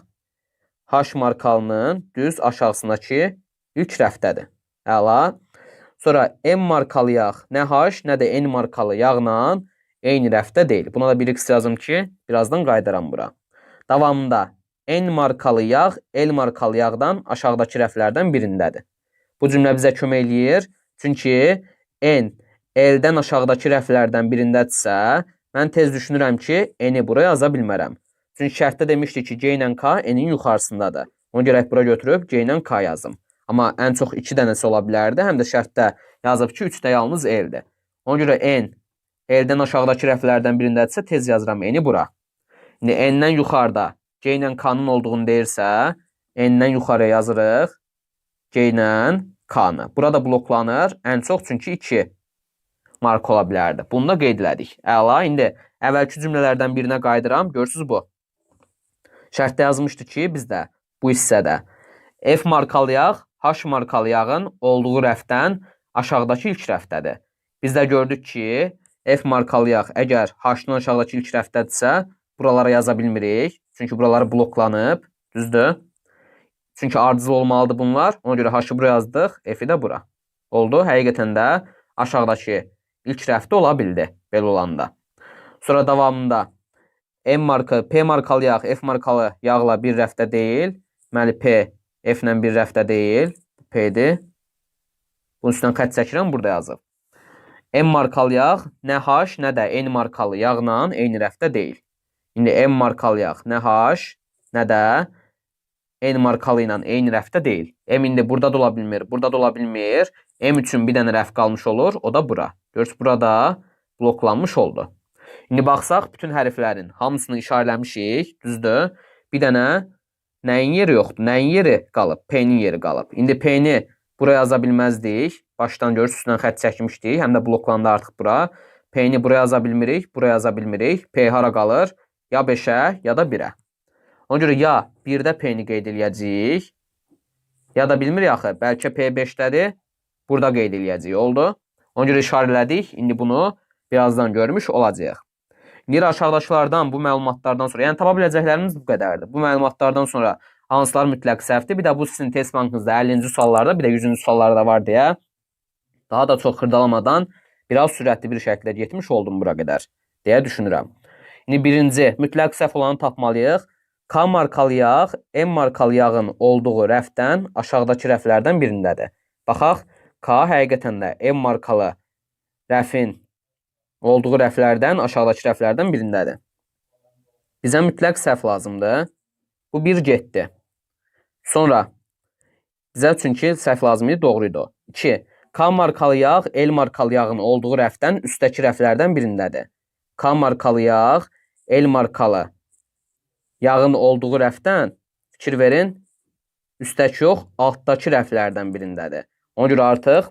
H markalının düz aşağısındakı ilk rəfdədir. Əla. Sonra M markalı yağ nə H, nə də N markalı yağla eyni rəfdə deyil. Buna da bir x yazım ki, birazdan qayıdaram bura. Davamında N markalı yağ L markalı yağdan aşağıdakı rəflərdən birindədir. Bu cümlə bizə kömək eləyir. Çünki N L-dən aşağıdakı rəflərdən birindədirsə, mən tez düşünürəm ki, N-i buraya yaza bilmərəm. Çünki şərtdə demişdik ki, G ilə K N-in yuxarısındadır. Ona görə bura götürüb G ilə K yazım. Amma ən çox 2 dənəsi ola bilərdi. Həm də şərtdə yazıb ki, 3-də yalnız L-dir. Ona görə N L-dən aşağıdakı rəflərdən birindədirsə, tez yazıram N-i bura. İndi N-dən yuxarıda G ilə K-nın olduğunu deyirsə, N-dən yuxarıya yazırıq G ilə K-nı. Burada bloklanır ən çox, çünki 2 marka ola bilərdi. Bunu da qeyd elədik. Əla, indi əvvəlki cümlələrdən birinə qayıdıram. Görürsünüz bu. Şərtdə yazmışdı ki, bizdə bu hissədə F markalı yağ H markalı yağın olduğu rəfdən aşağıdakı ilk rəfdədir. Biz də gördük ki, F markalı yağ əgər H-dan aşağıdakı ilk rəfdədirsə, buralara yaza bilmirik. Çünki buraları bloklanıb, düzdür? Çünki ardıcıl olmalıdır bunlar. Ona görə H-ı buraya yazdıq, F-i də bura. Oldu. Həqiqətən də aşağıdakı ilk rəfdə ola bildi belə olanda. Sonra davamında M marka, P markalı yağ F markalı yağla bir rəfdə deyil. Deməli, P F ilə bir rəfdə deyil. P-dir. Bunun üstündən xətt çəkirəm, burada yazıb. M markalı yağ nə H, nə də N markalı yağla eyni rəfdə deyil. İndi M markalı yağ nə H, nə də N markalı ilə eyni rəfdə deyil. M indi burada da ola bilmir, burada da ola bilmir. M üçün bir dənə rəf qalmış olur, o da bura. Görürsünüz, burada bloklanmış oldu. İndi baxsaq, bütün hərflərin hamısını işarələmişik, düzdür? Bir dənə nəyin yeri yoxdur? Nəyin yeri qalıb? P-nin yeri qalıb. İndi P-ni buraya yaza bilməzdik. Başdan görürsünüz, üstündən xətt çəkmişdik. Həm də bloklandı artıq bura. P-ni buraya yaza bilmirik, buraya yaza bilmirik. P hara qalır? Ya 5-ə, ya da 1-ə. Ona görə ya 1-də P-ni qeyd eləyəcəyik, ya da bilmirik axı, bəlkə P 5-dədir, burada qeyd eləyəcəyik. Oldu. Ona görə işarələdik. İndi bunu birazdan görmüş olacağıq. İndi aşağıdakılardan, bu məlumatlardan sonra, yəni tapa biləcəklərimiz bu qədərdir. Bu məlumatlardan sonra hansılar mütləq səhvdir? Bir də bu sizin test bankınızda 50-ci suallarda, bir də 100-cü suallarda var deyə daha da çox xırdalamadan biraz sürətli bir şəkildə getmiş oldum bura qədər deyə düşünürəm. İndi birinci mütləq səhv olanı tapmalıyıq. K markalı yağ M markalı yağın olduğu rəfdən aşağıdakı rəflərdən birindədir. Baxaq, K həqiqətən də M markalı rəfin olduğu rəflərdən aşağıdakı rəflərdən birindədir. Bizə mütləq səhv lazımdır. Bu bir getdi. Sonra bizə çünki səhv lazım idi, doğru idi o. 2. K markalı yağ L markalı yağın olduğu rəfdən üstdəki rəflərdən birindədir. K markalı yağ L markalı yağın olduğu rəfdən, fikir verin, üstdəki yox, altdakı rəflərdən birindədir. Ona görə artıq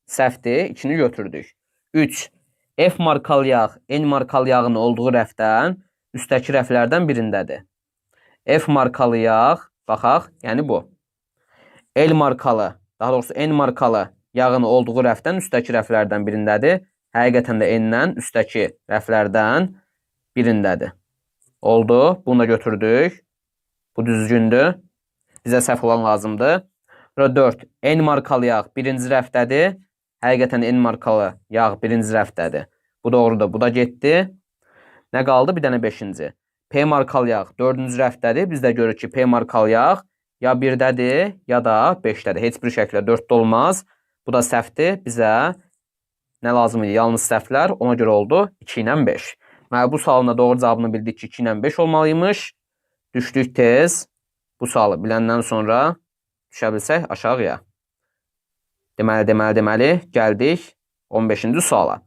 səhvdir, 2-ni götürdük. 3. F markalı yağ N markalı yağın olduğu rəfdən üstdəki rəflərdən birindədir. F markalı yağ, baxaq, yəni bu. L markalı, daha doğrusu N markalı yağın olduğu rəfdən üstdəki rəflərdən birindədir. Həqiqətən də N-dən üstdəki rəflərdən birindədir. Oldu. Bunu da götürdük. Bu düzgündür. Bizə səhv olan lazımdır. Sonra 4. N markalı yağ birinci rəfdədir. Həqiqətən N markalı yağ birinci rəfdədir. Bu doğrudur. Bu da getdi. Nə qaldı? Bir dənə 5-ci. P markalı yağ 4-cü rəfdədir. Biz də görürük ki, P markalı yağ ya 1-dədir, ya da 5-dədir. Heç bir şəkildə 4-də olmaz. Bu da səhvdir. Bizə nə lazım idi? Yalnız səhvlər. Ona görə oldu 2 ilə 5. Məli, bu sualın da doğru cavabını bildik ki, 2 ilə 5 olmalıymış. Düşdük tez. Bu sualı biləndən sonra düşə bilsək aşağıya. Deməli, gəldik 15-ci suala.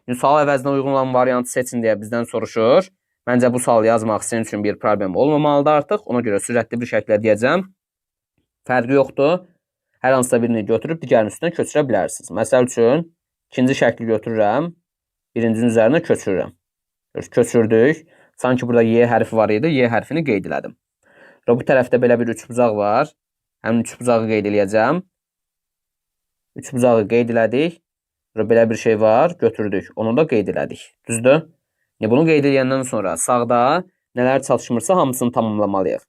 İndi sual əvəzinə uyğun olan variantı seçin deyə bizdən soruşur. Məncə bu sualı yazmaq sizin üçün bir problem olmamalıdır artıq. Ona görə sürətli bir şəkildə deyəcəm. Fərqi yoxdur. Hər hansısa birini götürüb digərinin üstünə köçürə bilərsiniz. Məsəl üçün, ikinci şəkli götürürəm, birincinin üzərinə köçürürəm. Köçürdük. Sanki burada Y hərfi var idi. Y hərfini qeyd elədim. Və bu tərəfdə belə bir üçbucaq var. Həmin üçbucağı qeyd eləyəcəm. Üçbucağı qeyd elədik. Burada belə bir şey var. Götürdük. Onu da qeyd elədik. Düzdür? İndi bunu qeyd eləyəndən sonra sağda nələr çatışmırsa hamısını tamamlamalıyıq.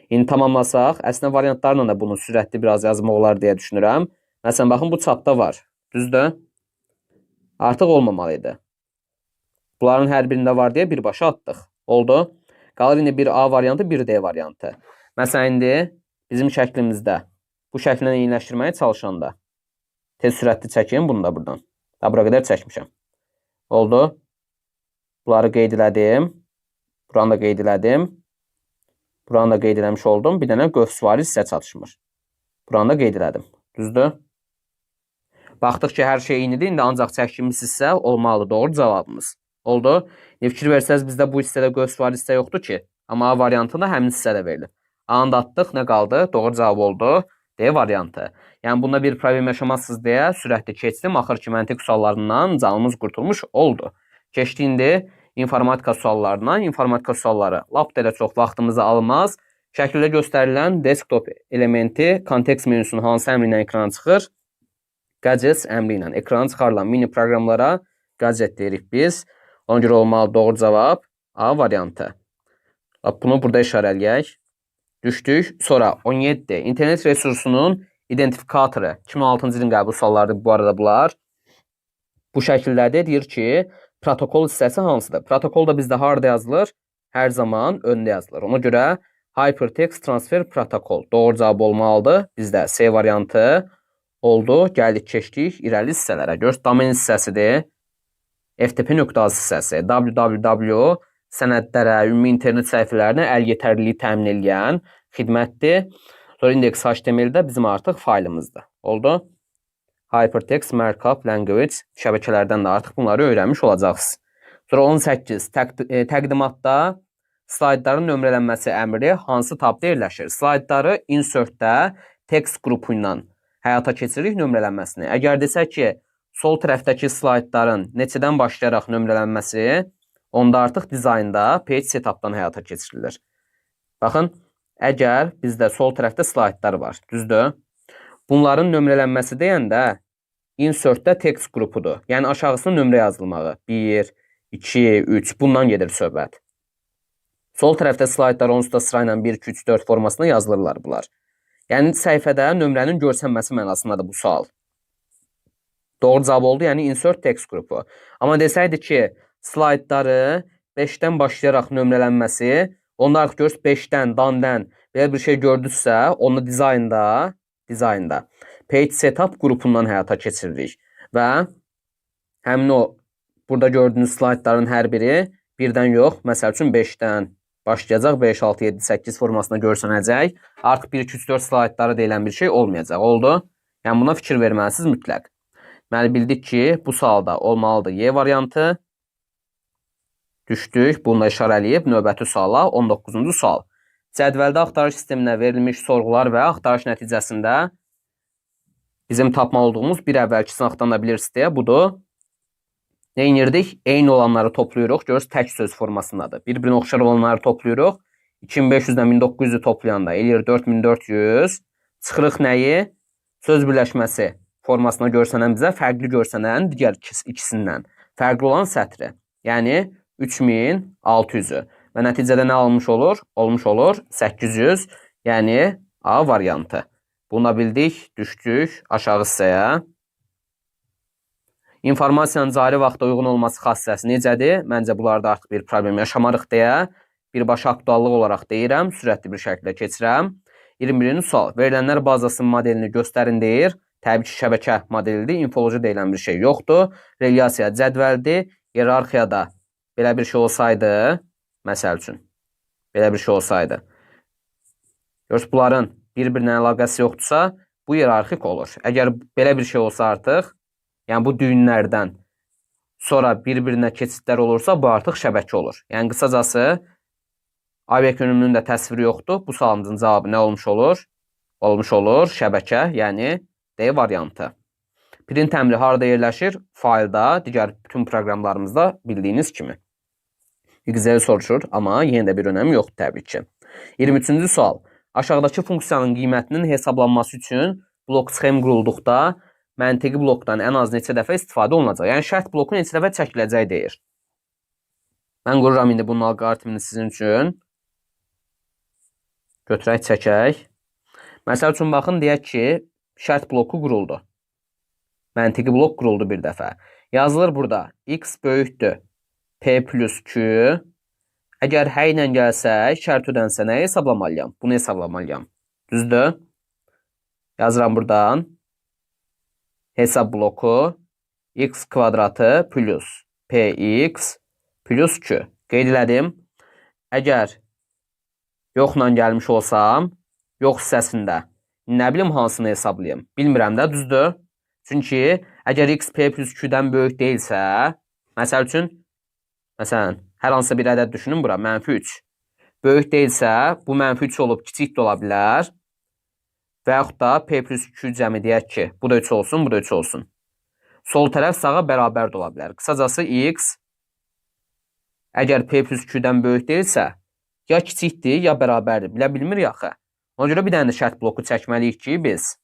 İndi tamamlasaq, əslində variantlarla da bunu sürətli biraz yazmaq olar deyə düşünürəm. Məsələn, baxın, bu çapda var. Düzdür? Artıq olmamalı idi. Bunların hər birində var deyə birbaşa atdıq. Oldu. Qalır indi bir A variantı, bir D variantı. Məsələn, indi bizim şəklimizdə bu şəklə eyniləşdirməyə çalışanda tez sürətli çəkim bunu da buradan. Daha bura qədər çəkmişəm. Oldu. Bunları qeyd elədim. Buranı da qeyd elədim. Buranı da qeyd eləmiş oldum. Bir dənə qövsvari hissə çatışmır. Buranı da qeyd elədim. Düzdür? Baxdıq ki, hər şey eynidir. İndi ancaq çəkdiyimiz hissə olmalıdır. Doğru cavabımız. Oldu. İndi fikir versəniz bizdə bu hissədə qövsvari hissə yoxdur ki. Amma A variantında həmin hissədə verilib. A-nı da atdıq. Nə qaldı? Doğru cavab oldu. D variantı. Yəni bunda bir problem yaşamazsınız deyə sürətli keçdim. Axır ki, məntiq suallarından canımız qurtulmuş oldu. Keçdik indi informatika suallarına. İnformatika sualları lap da elə çox vaxtımızı almaz. Şəkildə göstərilən desktop elementi kontekst menyusunun hansı əmri ilə ekrana çıxır? Gadgets əmri ilə ekrana çıxarılan mini proqramlara gadget deyirik biz. Ona görə olmalı doğru cavab A variantı. Lap bunu burada işarələyək. Düşdük. Sonra 17. İnternet resursunun identifikatoru. 2016-cı ilin qəbul suallarıdır bu arada bunlar. Bu şəkillərdə deyir ki, protokol hissəsi hansıdır? Protokol da bizdə harda yazılır? Hər zaman öndə yazılır. Ona görə Hypertext Transfer Protocol. Doğru cavab olmalıdır. Bizdə C variantı oldu. Gəldik, keçdik irəli hissələrə. Görürsünüz, domen hissəsidir. FTP.az hissəsi. Www sənədlərə, ümumi internet səhifələrinə əl yetərliliyi təmin eləyən xidmətdir. Sonra index.html-də bizim artıq faylımızdır. Oldu? Hypertext Markup Language şəbəkələrdən də artıq bunları öyrənmiş olacaqsınız. Sonra 18. Təqdimatda slaydların nömrələnməsi əmri hansı tabda yerləşir? Slaydları insertdə text qrupu ilə həyata keçiririk nömrələnməsini. Əgər desək ki, sol tərəfdəki slaydların neçədən başlayaraq nömrələnməsi, onda artıq dizaynda page setup'dan həyata keçirilir. Baxın, əgər bizdə sol tərəfdə slaydlar var, düzdür? Bunların nömrələnməsi deyəndə insertdə text qrupudur. Yəni aşağısına nömrə yazılmağı. 1, 2, 3 bundan gedir söhbət. Sol tərəfdə slaydlar onsuz da sırayla 1, 2, 3, 4 formasında yazılırlar bunlar. Yəni səhifədə nömrənin görsənməsi mənasındadır bu sual. Doğru cavab oldu, yəni insert text qrupu. Amma desəydi ki, slaydları 5-dən başlayaraq nömrələnməsi, onda artıq görürsünüz 5-dən, dan-dən belə bir şey gördünüzsə, onu dizaynda page setup qrupundan həyata keçiririk və həmin o burada gördüyünüz slaydların hər biri birdən yox, məsəl üçün 5-dən başlayacaq, 5, 6, 7, 8 formasında görsənəcək. Artıq 1, 2, 3, 4 slaydları deyilən bir şey olmayacaq. Oldu? Yəni buna fikir verməlisiniz mütləq. Deməli bildik ki, bu sualda olmalıdır Y variantı. Düşdük. Bunu da işarə eləyib növbəti suala, 19-cu sual. Cədvəldə axtarış sisteminə verilmiş sorğular və axtarış nəticəsində bizim tapmalı olduğumuz bir əvvəlki sınaqdan da bilirsiniz deyə budur. Nə edirdik? Eyni olanları toplayırıq. Görürsünüz, tək söz formasındadır. Bir-birinə oxşar olanları toplayırıq. 2500-dən 1900-ü toplayanda eləyir 4400. Çıxırıq nəyi? Söz birləşməsi formasına görsənən bizə fərqli görsənən digər ikisindən fərqli olan sətri. Yəni 3600-ü. Və nəticədə nə almış olur? Olmuş olur 800, yəni A variantı. Bunu da bildik, düşdük aşağı hissəyə. İnformasiyanın cari vaxta uyğun olması xassəsi necədir? Məncə bunlarda artıq bir problem yaşamarıq deyə birbaşa aktuallıq olaraq deyirəm, sürətli bir şəkildə keçirəm. 21-ci sual. Verilənlər bazasının modelini göstərin deyir. Təbii ki, şəbəkə modelidir. İnfoloji deyilən bir şey yoxdur. Relyasiya cədvəldir. Hierarxiyada belə bir şey olsaydı, məsəl üçün, belə bir şey olsaydı. Görürsünüz, bunların bir-birinə əlaqəsi yoxdursa, bu hierarxik olur. Əgər belə bir şey olsa artıq, yəni bu düyünlərdən sonra bir-birinə keçidlər olursa, bu artıq şəbəkə olur. Yəni qısacası, obyekt yönümünün də təsviri yoxdur. Bu sualımızın cavabı nə olmuş olur? Olmuş olur şəbəkə, yəni D variantı. Print əmri harada yerləşir? Faylda, digər bütün proqramlarımızda bildiyiniz kimi. Excel soruşur, amma yenə də bir önəmi yoxdur təbii ki. 23-cü sual. Aşağıdakı funksiyanın qiymətinin hesablanması üçün blok sxem qurulduqda məntiqi blokdan ən az neçə dəfə istifadə olunacaq? Yəni şərt bloku neçə dəfə çəkiləcək deyir. Mən qururam indi bunun alqoritmini sizin üçün. Götürək, çəkək. Məsəl üçün, baxın, deyək ki, şərt bloku quruldu. Məntiqi blok quruldu bir dəfə. Yazılır burada x böyükdür p plus q. Əgər hə ilə gəlsək, şərt ödənsə nəyi hesablamalıyam? Bunu hesablamalıyam. Düzdür? Yazıram buradan. Hesab bloku x kvadratı plus px plus q. Qeyd elədim. Əgər yoxla gəlmiş olsam, yox hissəsində nə bilim hansını hesablayım? Bilmirəm də, düzdür? Çünki əgər x p plus q-dən böyük deyilsə, məsəl üçün, məsələn, hər hansısa bir ədəd düşünün bura, mənfi 3. Böyük deyilsə, bu mənfi 3 olub, kiçik də ola bilər. Və yaxud da p plus q cəmi deyək ki, bu da 3 olsun, bu da 3 olsun. Sol tərəf sağa bərabər də ola bilər. Qısacası x əgər p plus q-dən böyük deyilsə, ya kiçikdir, ya bərabərdir. Bilə bilmirik axı. Ona görə bir dənə də şərt bloku çəkməliyik ki, biz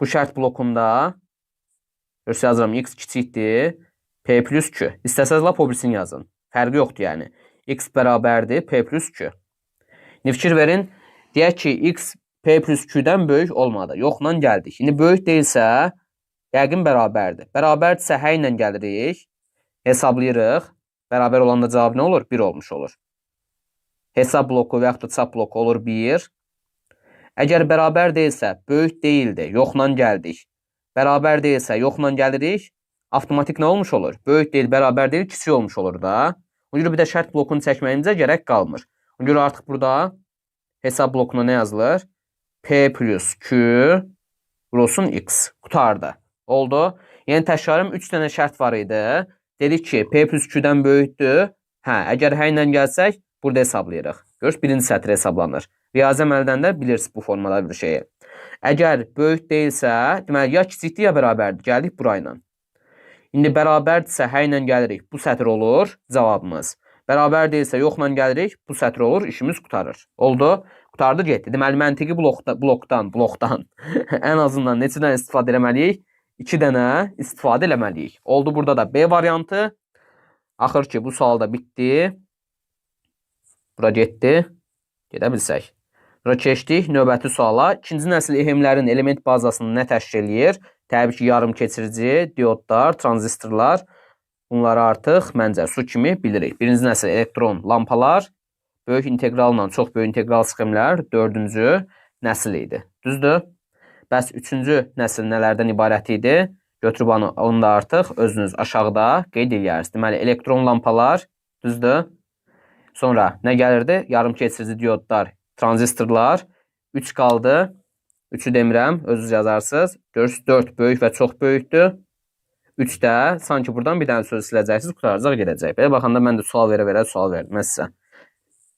bu şərt blokunda görürsünüz, yazıram x kiçikdir p plus q. İstəsəniz lap o birisini yazın. Fərqi yoxdur yəni. X bərabərdir p plus q. İndi fikir verin, deyək ki, x p plus q-dən böyük olmadı. Yoxla gəldik. İndi böyük deyilsə, yəqin bərabərdir. Bərabərdirsə hə ilə gəlirik. Hesablayırıq. Bərabər olanda cavab nə olur? 1 olmuş olur. Hesab bloku və yaxud da çap bloku olur 1. Əgər bərabər deyilsə, böyük deyildi, yoxla gəldik. Bərabər deyilsə, yoxla gəlirik. Avtomatik nə olmuş olur? Böyük deyil, bərabər deyil, kiçik olmuş olur da. Ona görə bir də şərt blokunu çəkməyimizə gərək qalmır. Ona görə artıq burada hesab blokuna nə yazılır? P plus Q vurulsun X. Qutardı. Oldu. Yəni təkrarım 3 dənə şərt var idi. Dedik ki, P plus Q-dən böyükdür. Hə, əgər hə ilə gəlsək, burada hesablayırıq. Görürsünüz, birinci sətr hesablanır. Riyazi əməldən də bilirsiniz bu formada bir şeyi. Əgər böyük deyilsə, deməli, ya kiçikdir, ya bərabərdir. Gəldik burayla. İndi bərabərdirsə, hə ilə gəlirik. Bu sətr olur cavabımız. Bərabər deyilsə, yoxla gəlirik. Bu sətr olur, işimiz qurtarır. Oldu. Qurtardı, getdi. Deməli, məntiqi blokdan ən azından neçə dənə istifadə eləməliyik? 2 dənə istifadə eləməliyik. Oldu burada da B variantı. Axır ki, bu sual da bitdi. Bura getdi. Gedə bilsək. Bura keçdik növbəti suala. İkinci nəsil EHM-lərin element bazasını nə təşkil eləyir? Təbii ki, yarım keçirici, diodlar, tranzistorlar. Bunları artıq məncə su kimi bilirik. Birinci nəsil elektron lampalar, böyük inteqralla çox böyük integral sxemlər dördüncü nəsil idi. Düzdür? Bəs üçüncü nəsil nələrdən ibarət idi? Götürüb onu da artıq özünüz aşağıda qeyd eləyərsiniz. Deməli, elektron lampalar, düzdür? Sonra nə gəlirdi? Yarım keçirici diodlar, tranzistorlar. 3 qaldı. 3-ü demirəm, özünüz yazarsınız. Görürsünüz, 4 böyük və çox böyükdür. 3 də sanki buradan bir dənə söz siləcəksiniz, qurtaracaq, gedəcək. Belə baxanda mən də sual verə-verə sual verdim sizə.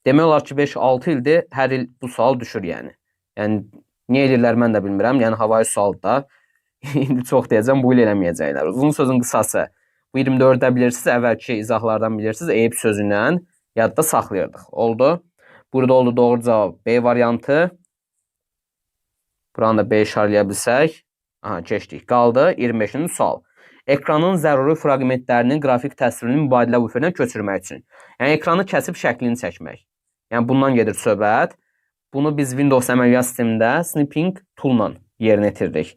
Demək olar ki, 5-6 ildir hər il bu sual düşür yəni. Yəni, niyə eləyirlər mən də bilmirəm. Yəni, havayı sual da. İndi çox deyəcəm, bu il eləməyəcəklər. Uzun sözün qısası. Bu 24-də bilirsiniz, əvvəlki izahlardan bilirsiniz, eyib sözü ilə yadda saxlayırdıq. Oldu. Burada oldu doğru cavab B variantı. Buranı da B işarəlaya bilsək. Aha, keçdik. Qaldı 25-ci sual. Ekranın zəruri fraqmentlərinin qrafik təsvirini mübadilə buferinə köçürmək üçün. Yəni, ekranı kəsib şəklini çəkmək. Yəni, bundan gedir söhbət. Bunu biz Windows əməliyyat sistemində Snipping Tool-la yerinə yetiririk.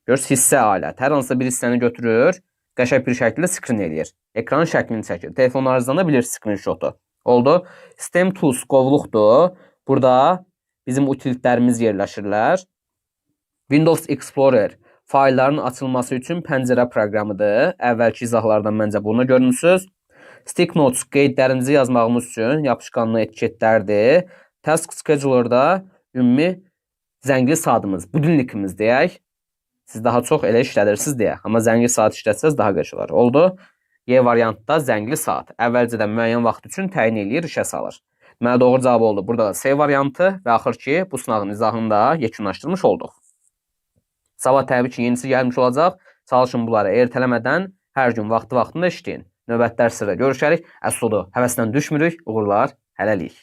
Görürsünüz, hissə alət. Hər hansısa bir hissəni götürür, qəşəng bir şəkildə screen eləyir. Ekranın şəklini çəkir. Telefonlarınızdan da bilirsiniz screenshotu. Oldu. System Tools qovluqdur. Burada bizim utilitlərimiz yerləşirlər. Windows Explorer faylların açılması üçün pəncərə proqramıdır. Əvvəlki izahlardan məncə bunu görmüsünüz. Stick Notes qeydlərimizi yazmağımız üçün yapışqanlı etiketlərdir. Task Scheduler-da ümumi zəngli saatımız, budilnikimiz deyək. Siz daha çox elə işlədirsiniz deyə. Amma zəngli saat işlətsəniz daha qəşəng olar. Oldu. Y variantda zəngli saat. Əvvəlcədən müəyyən vaxt üçün təyin eləyir, işə salır. Deməli, doğru cavab oldu. Burada da C variantı və axır ki, bu sınağın izahını da yekunlaşdırmış olduq. Sabah təbii ki, yenisi gəlmiş olacaq. Çalışın bunları ertələmədən hər gün vaxtı-vaxtında işləyin. Növbəti dərslərdə görüşərik. Əsl odur, həvəsdən düşmürük. Uğurlar hələlik.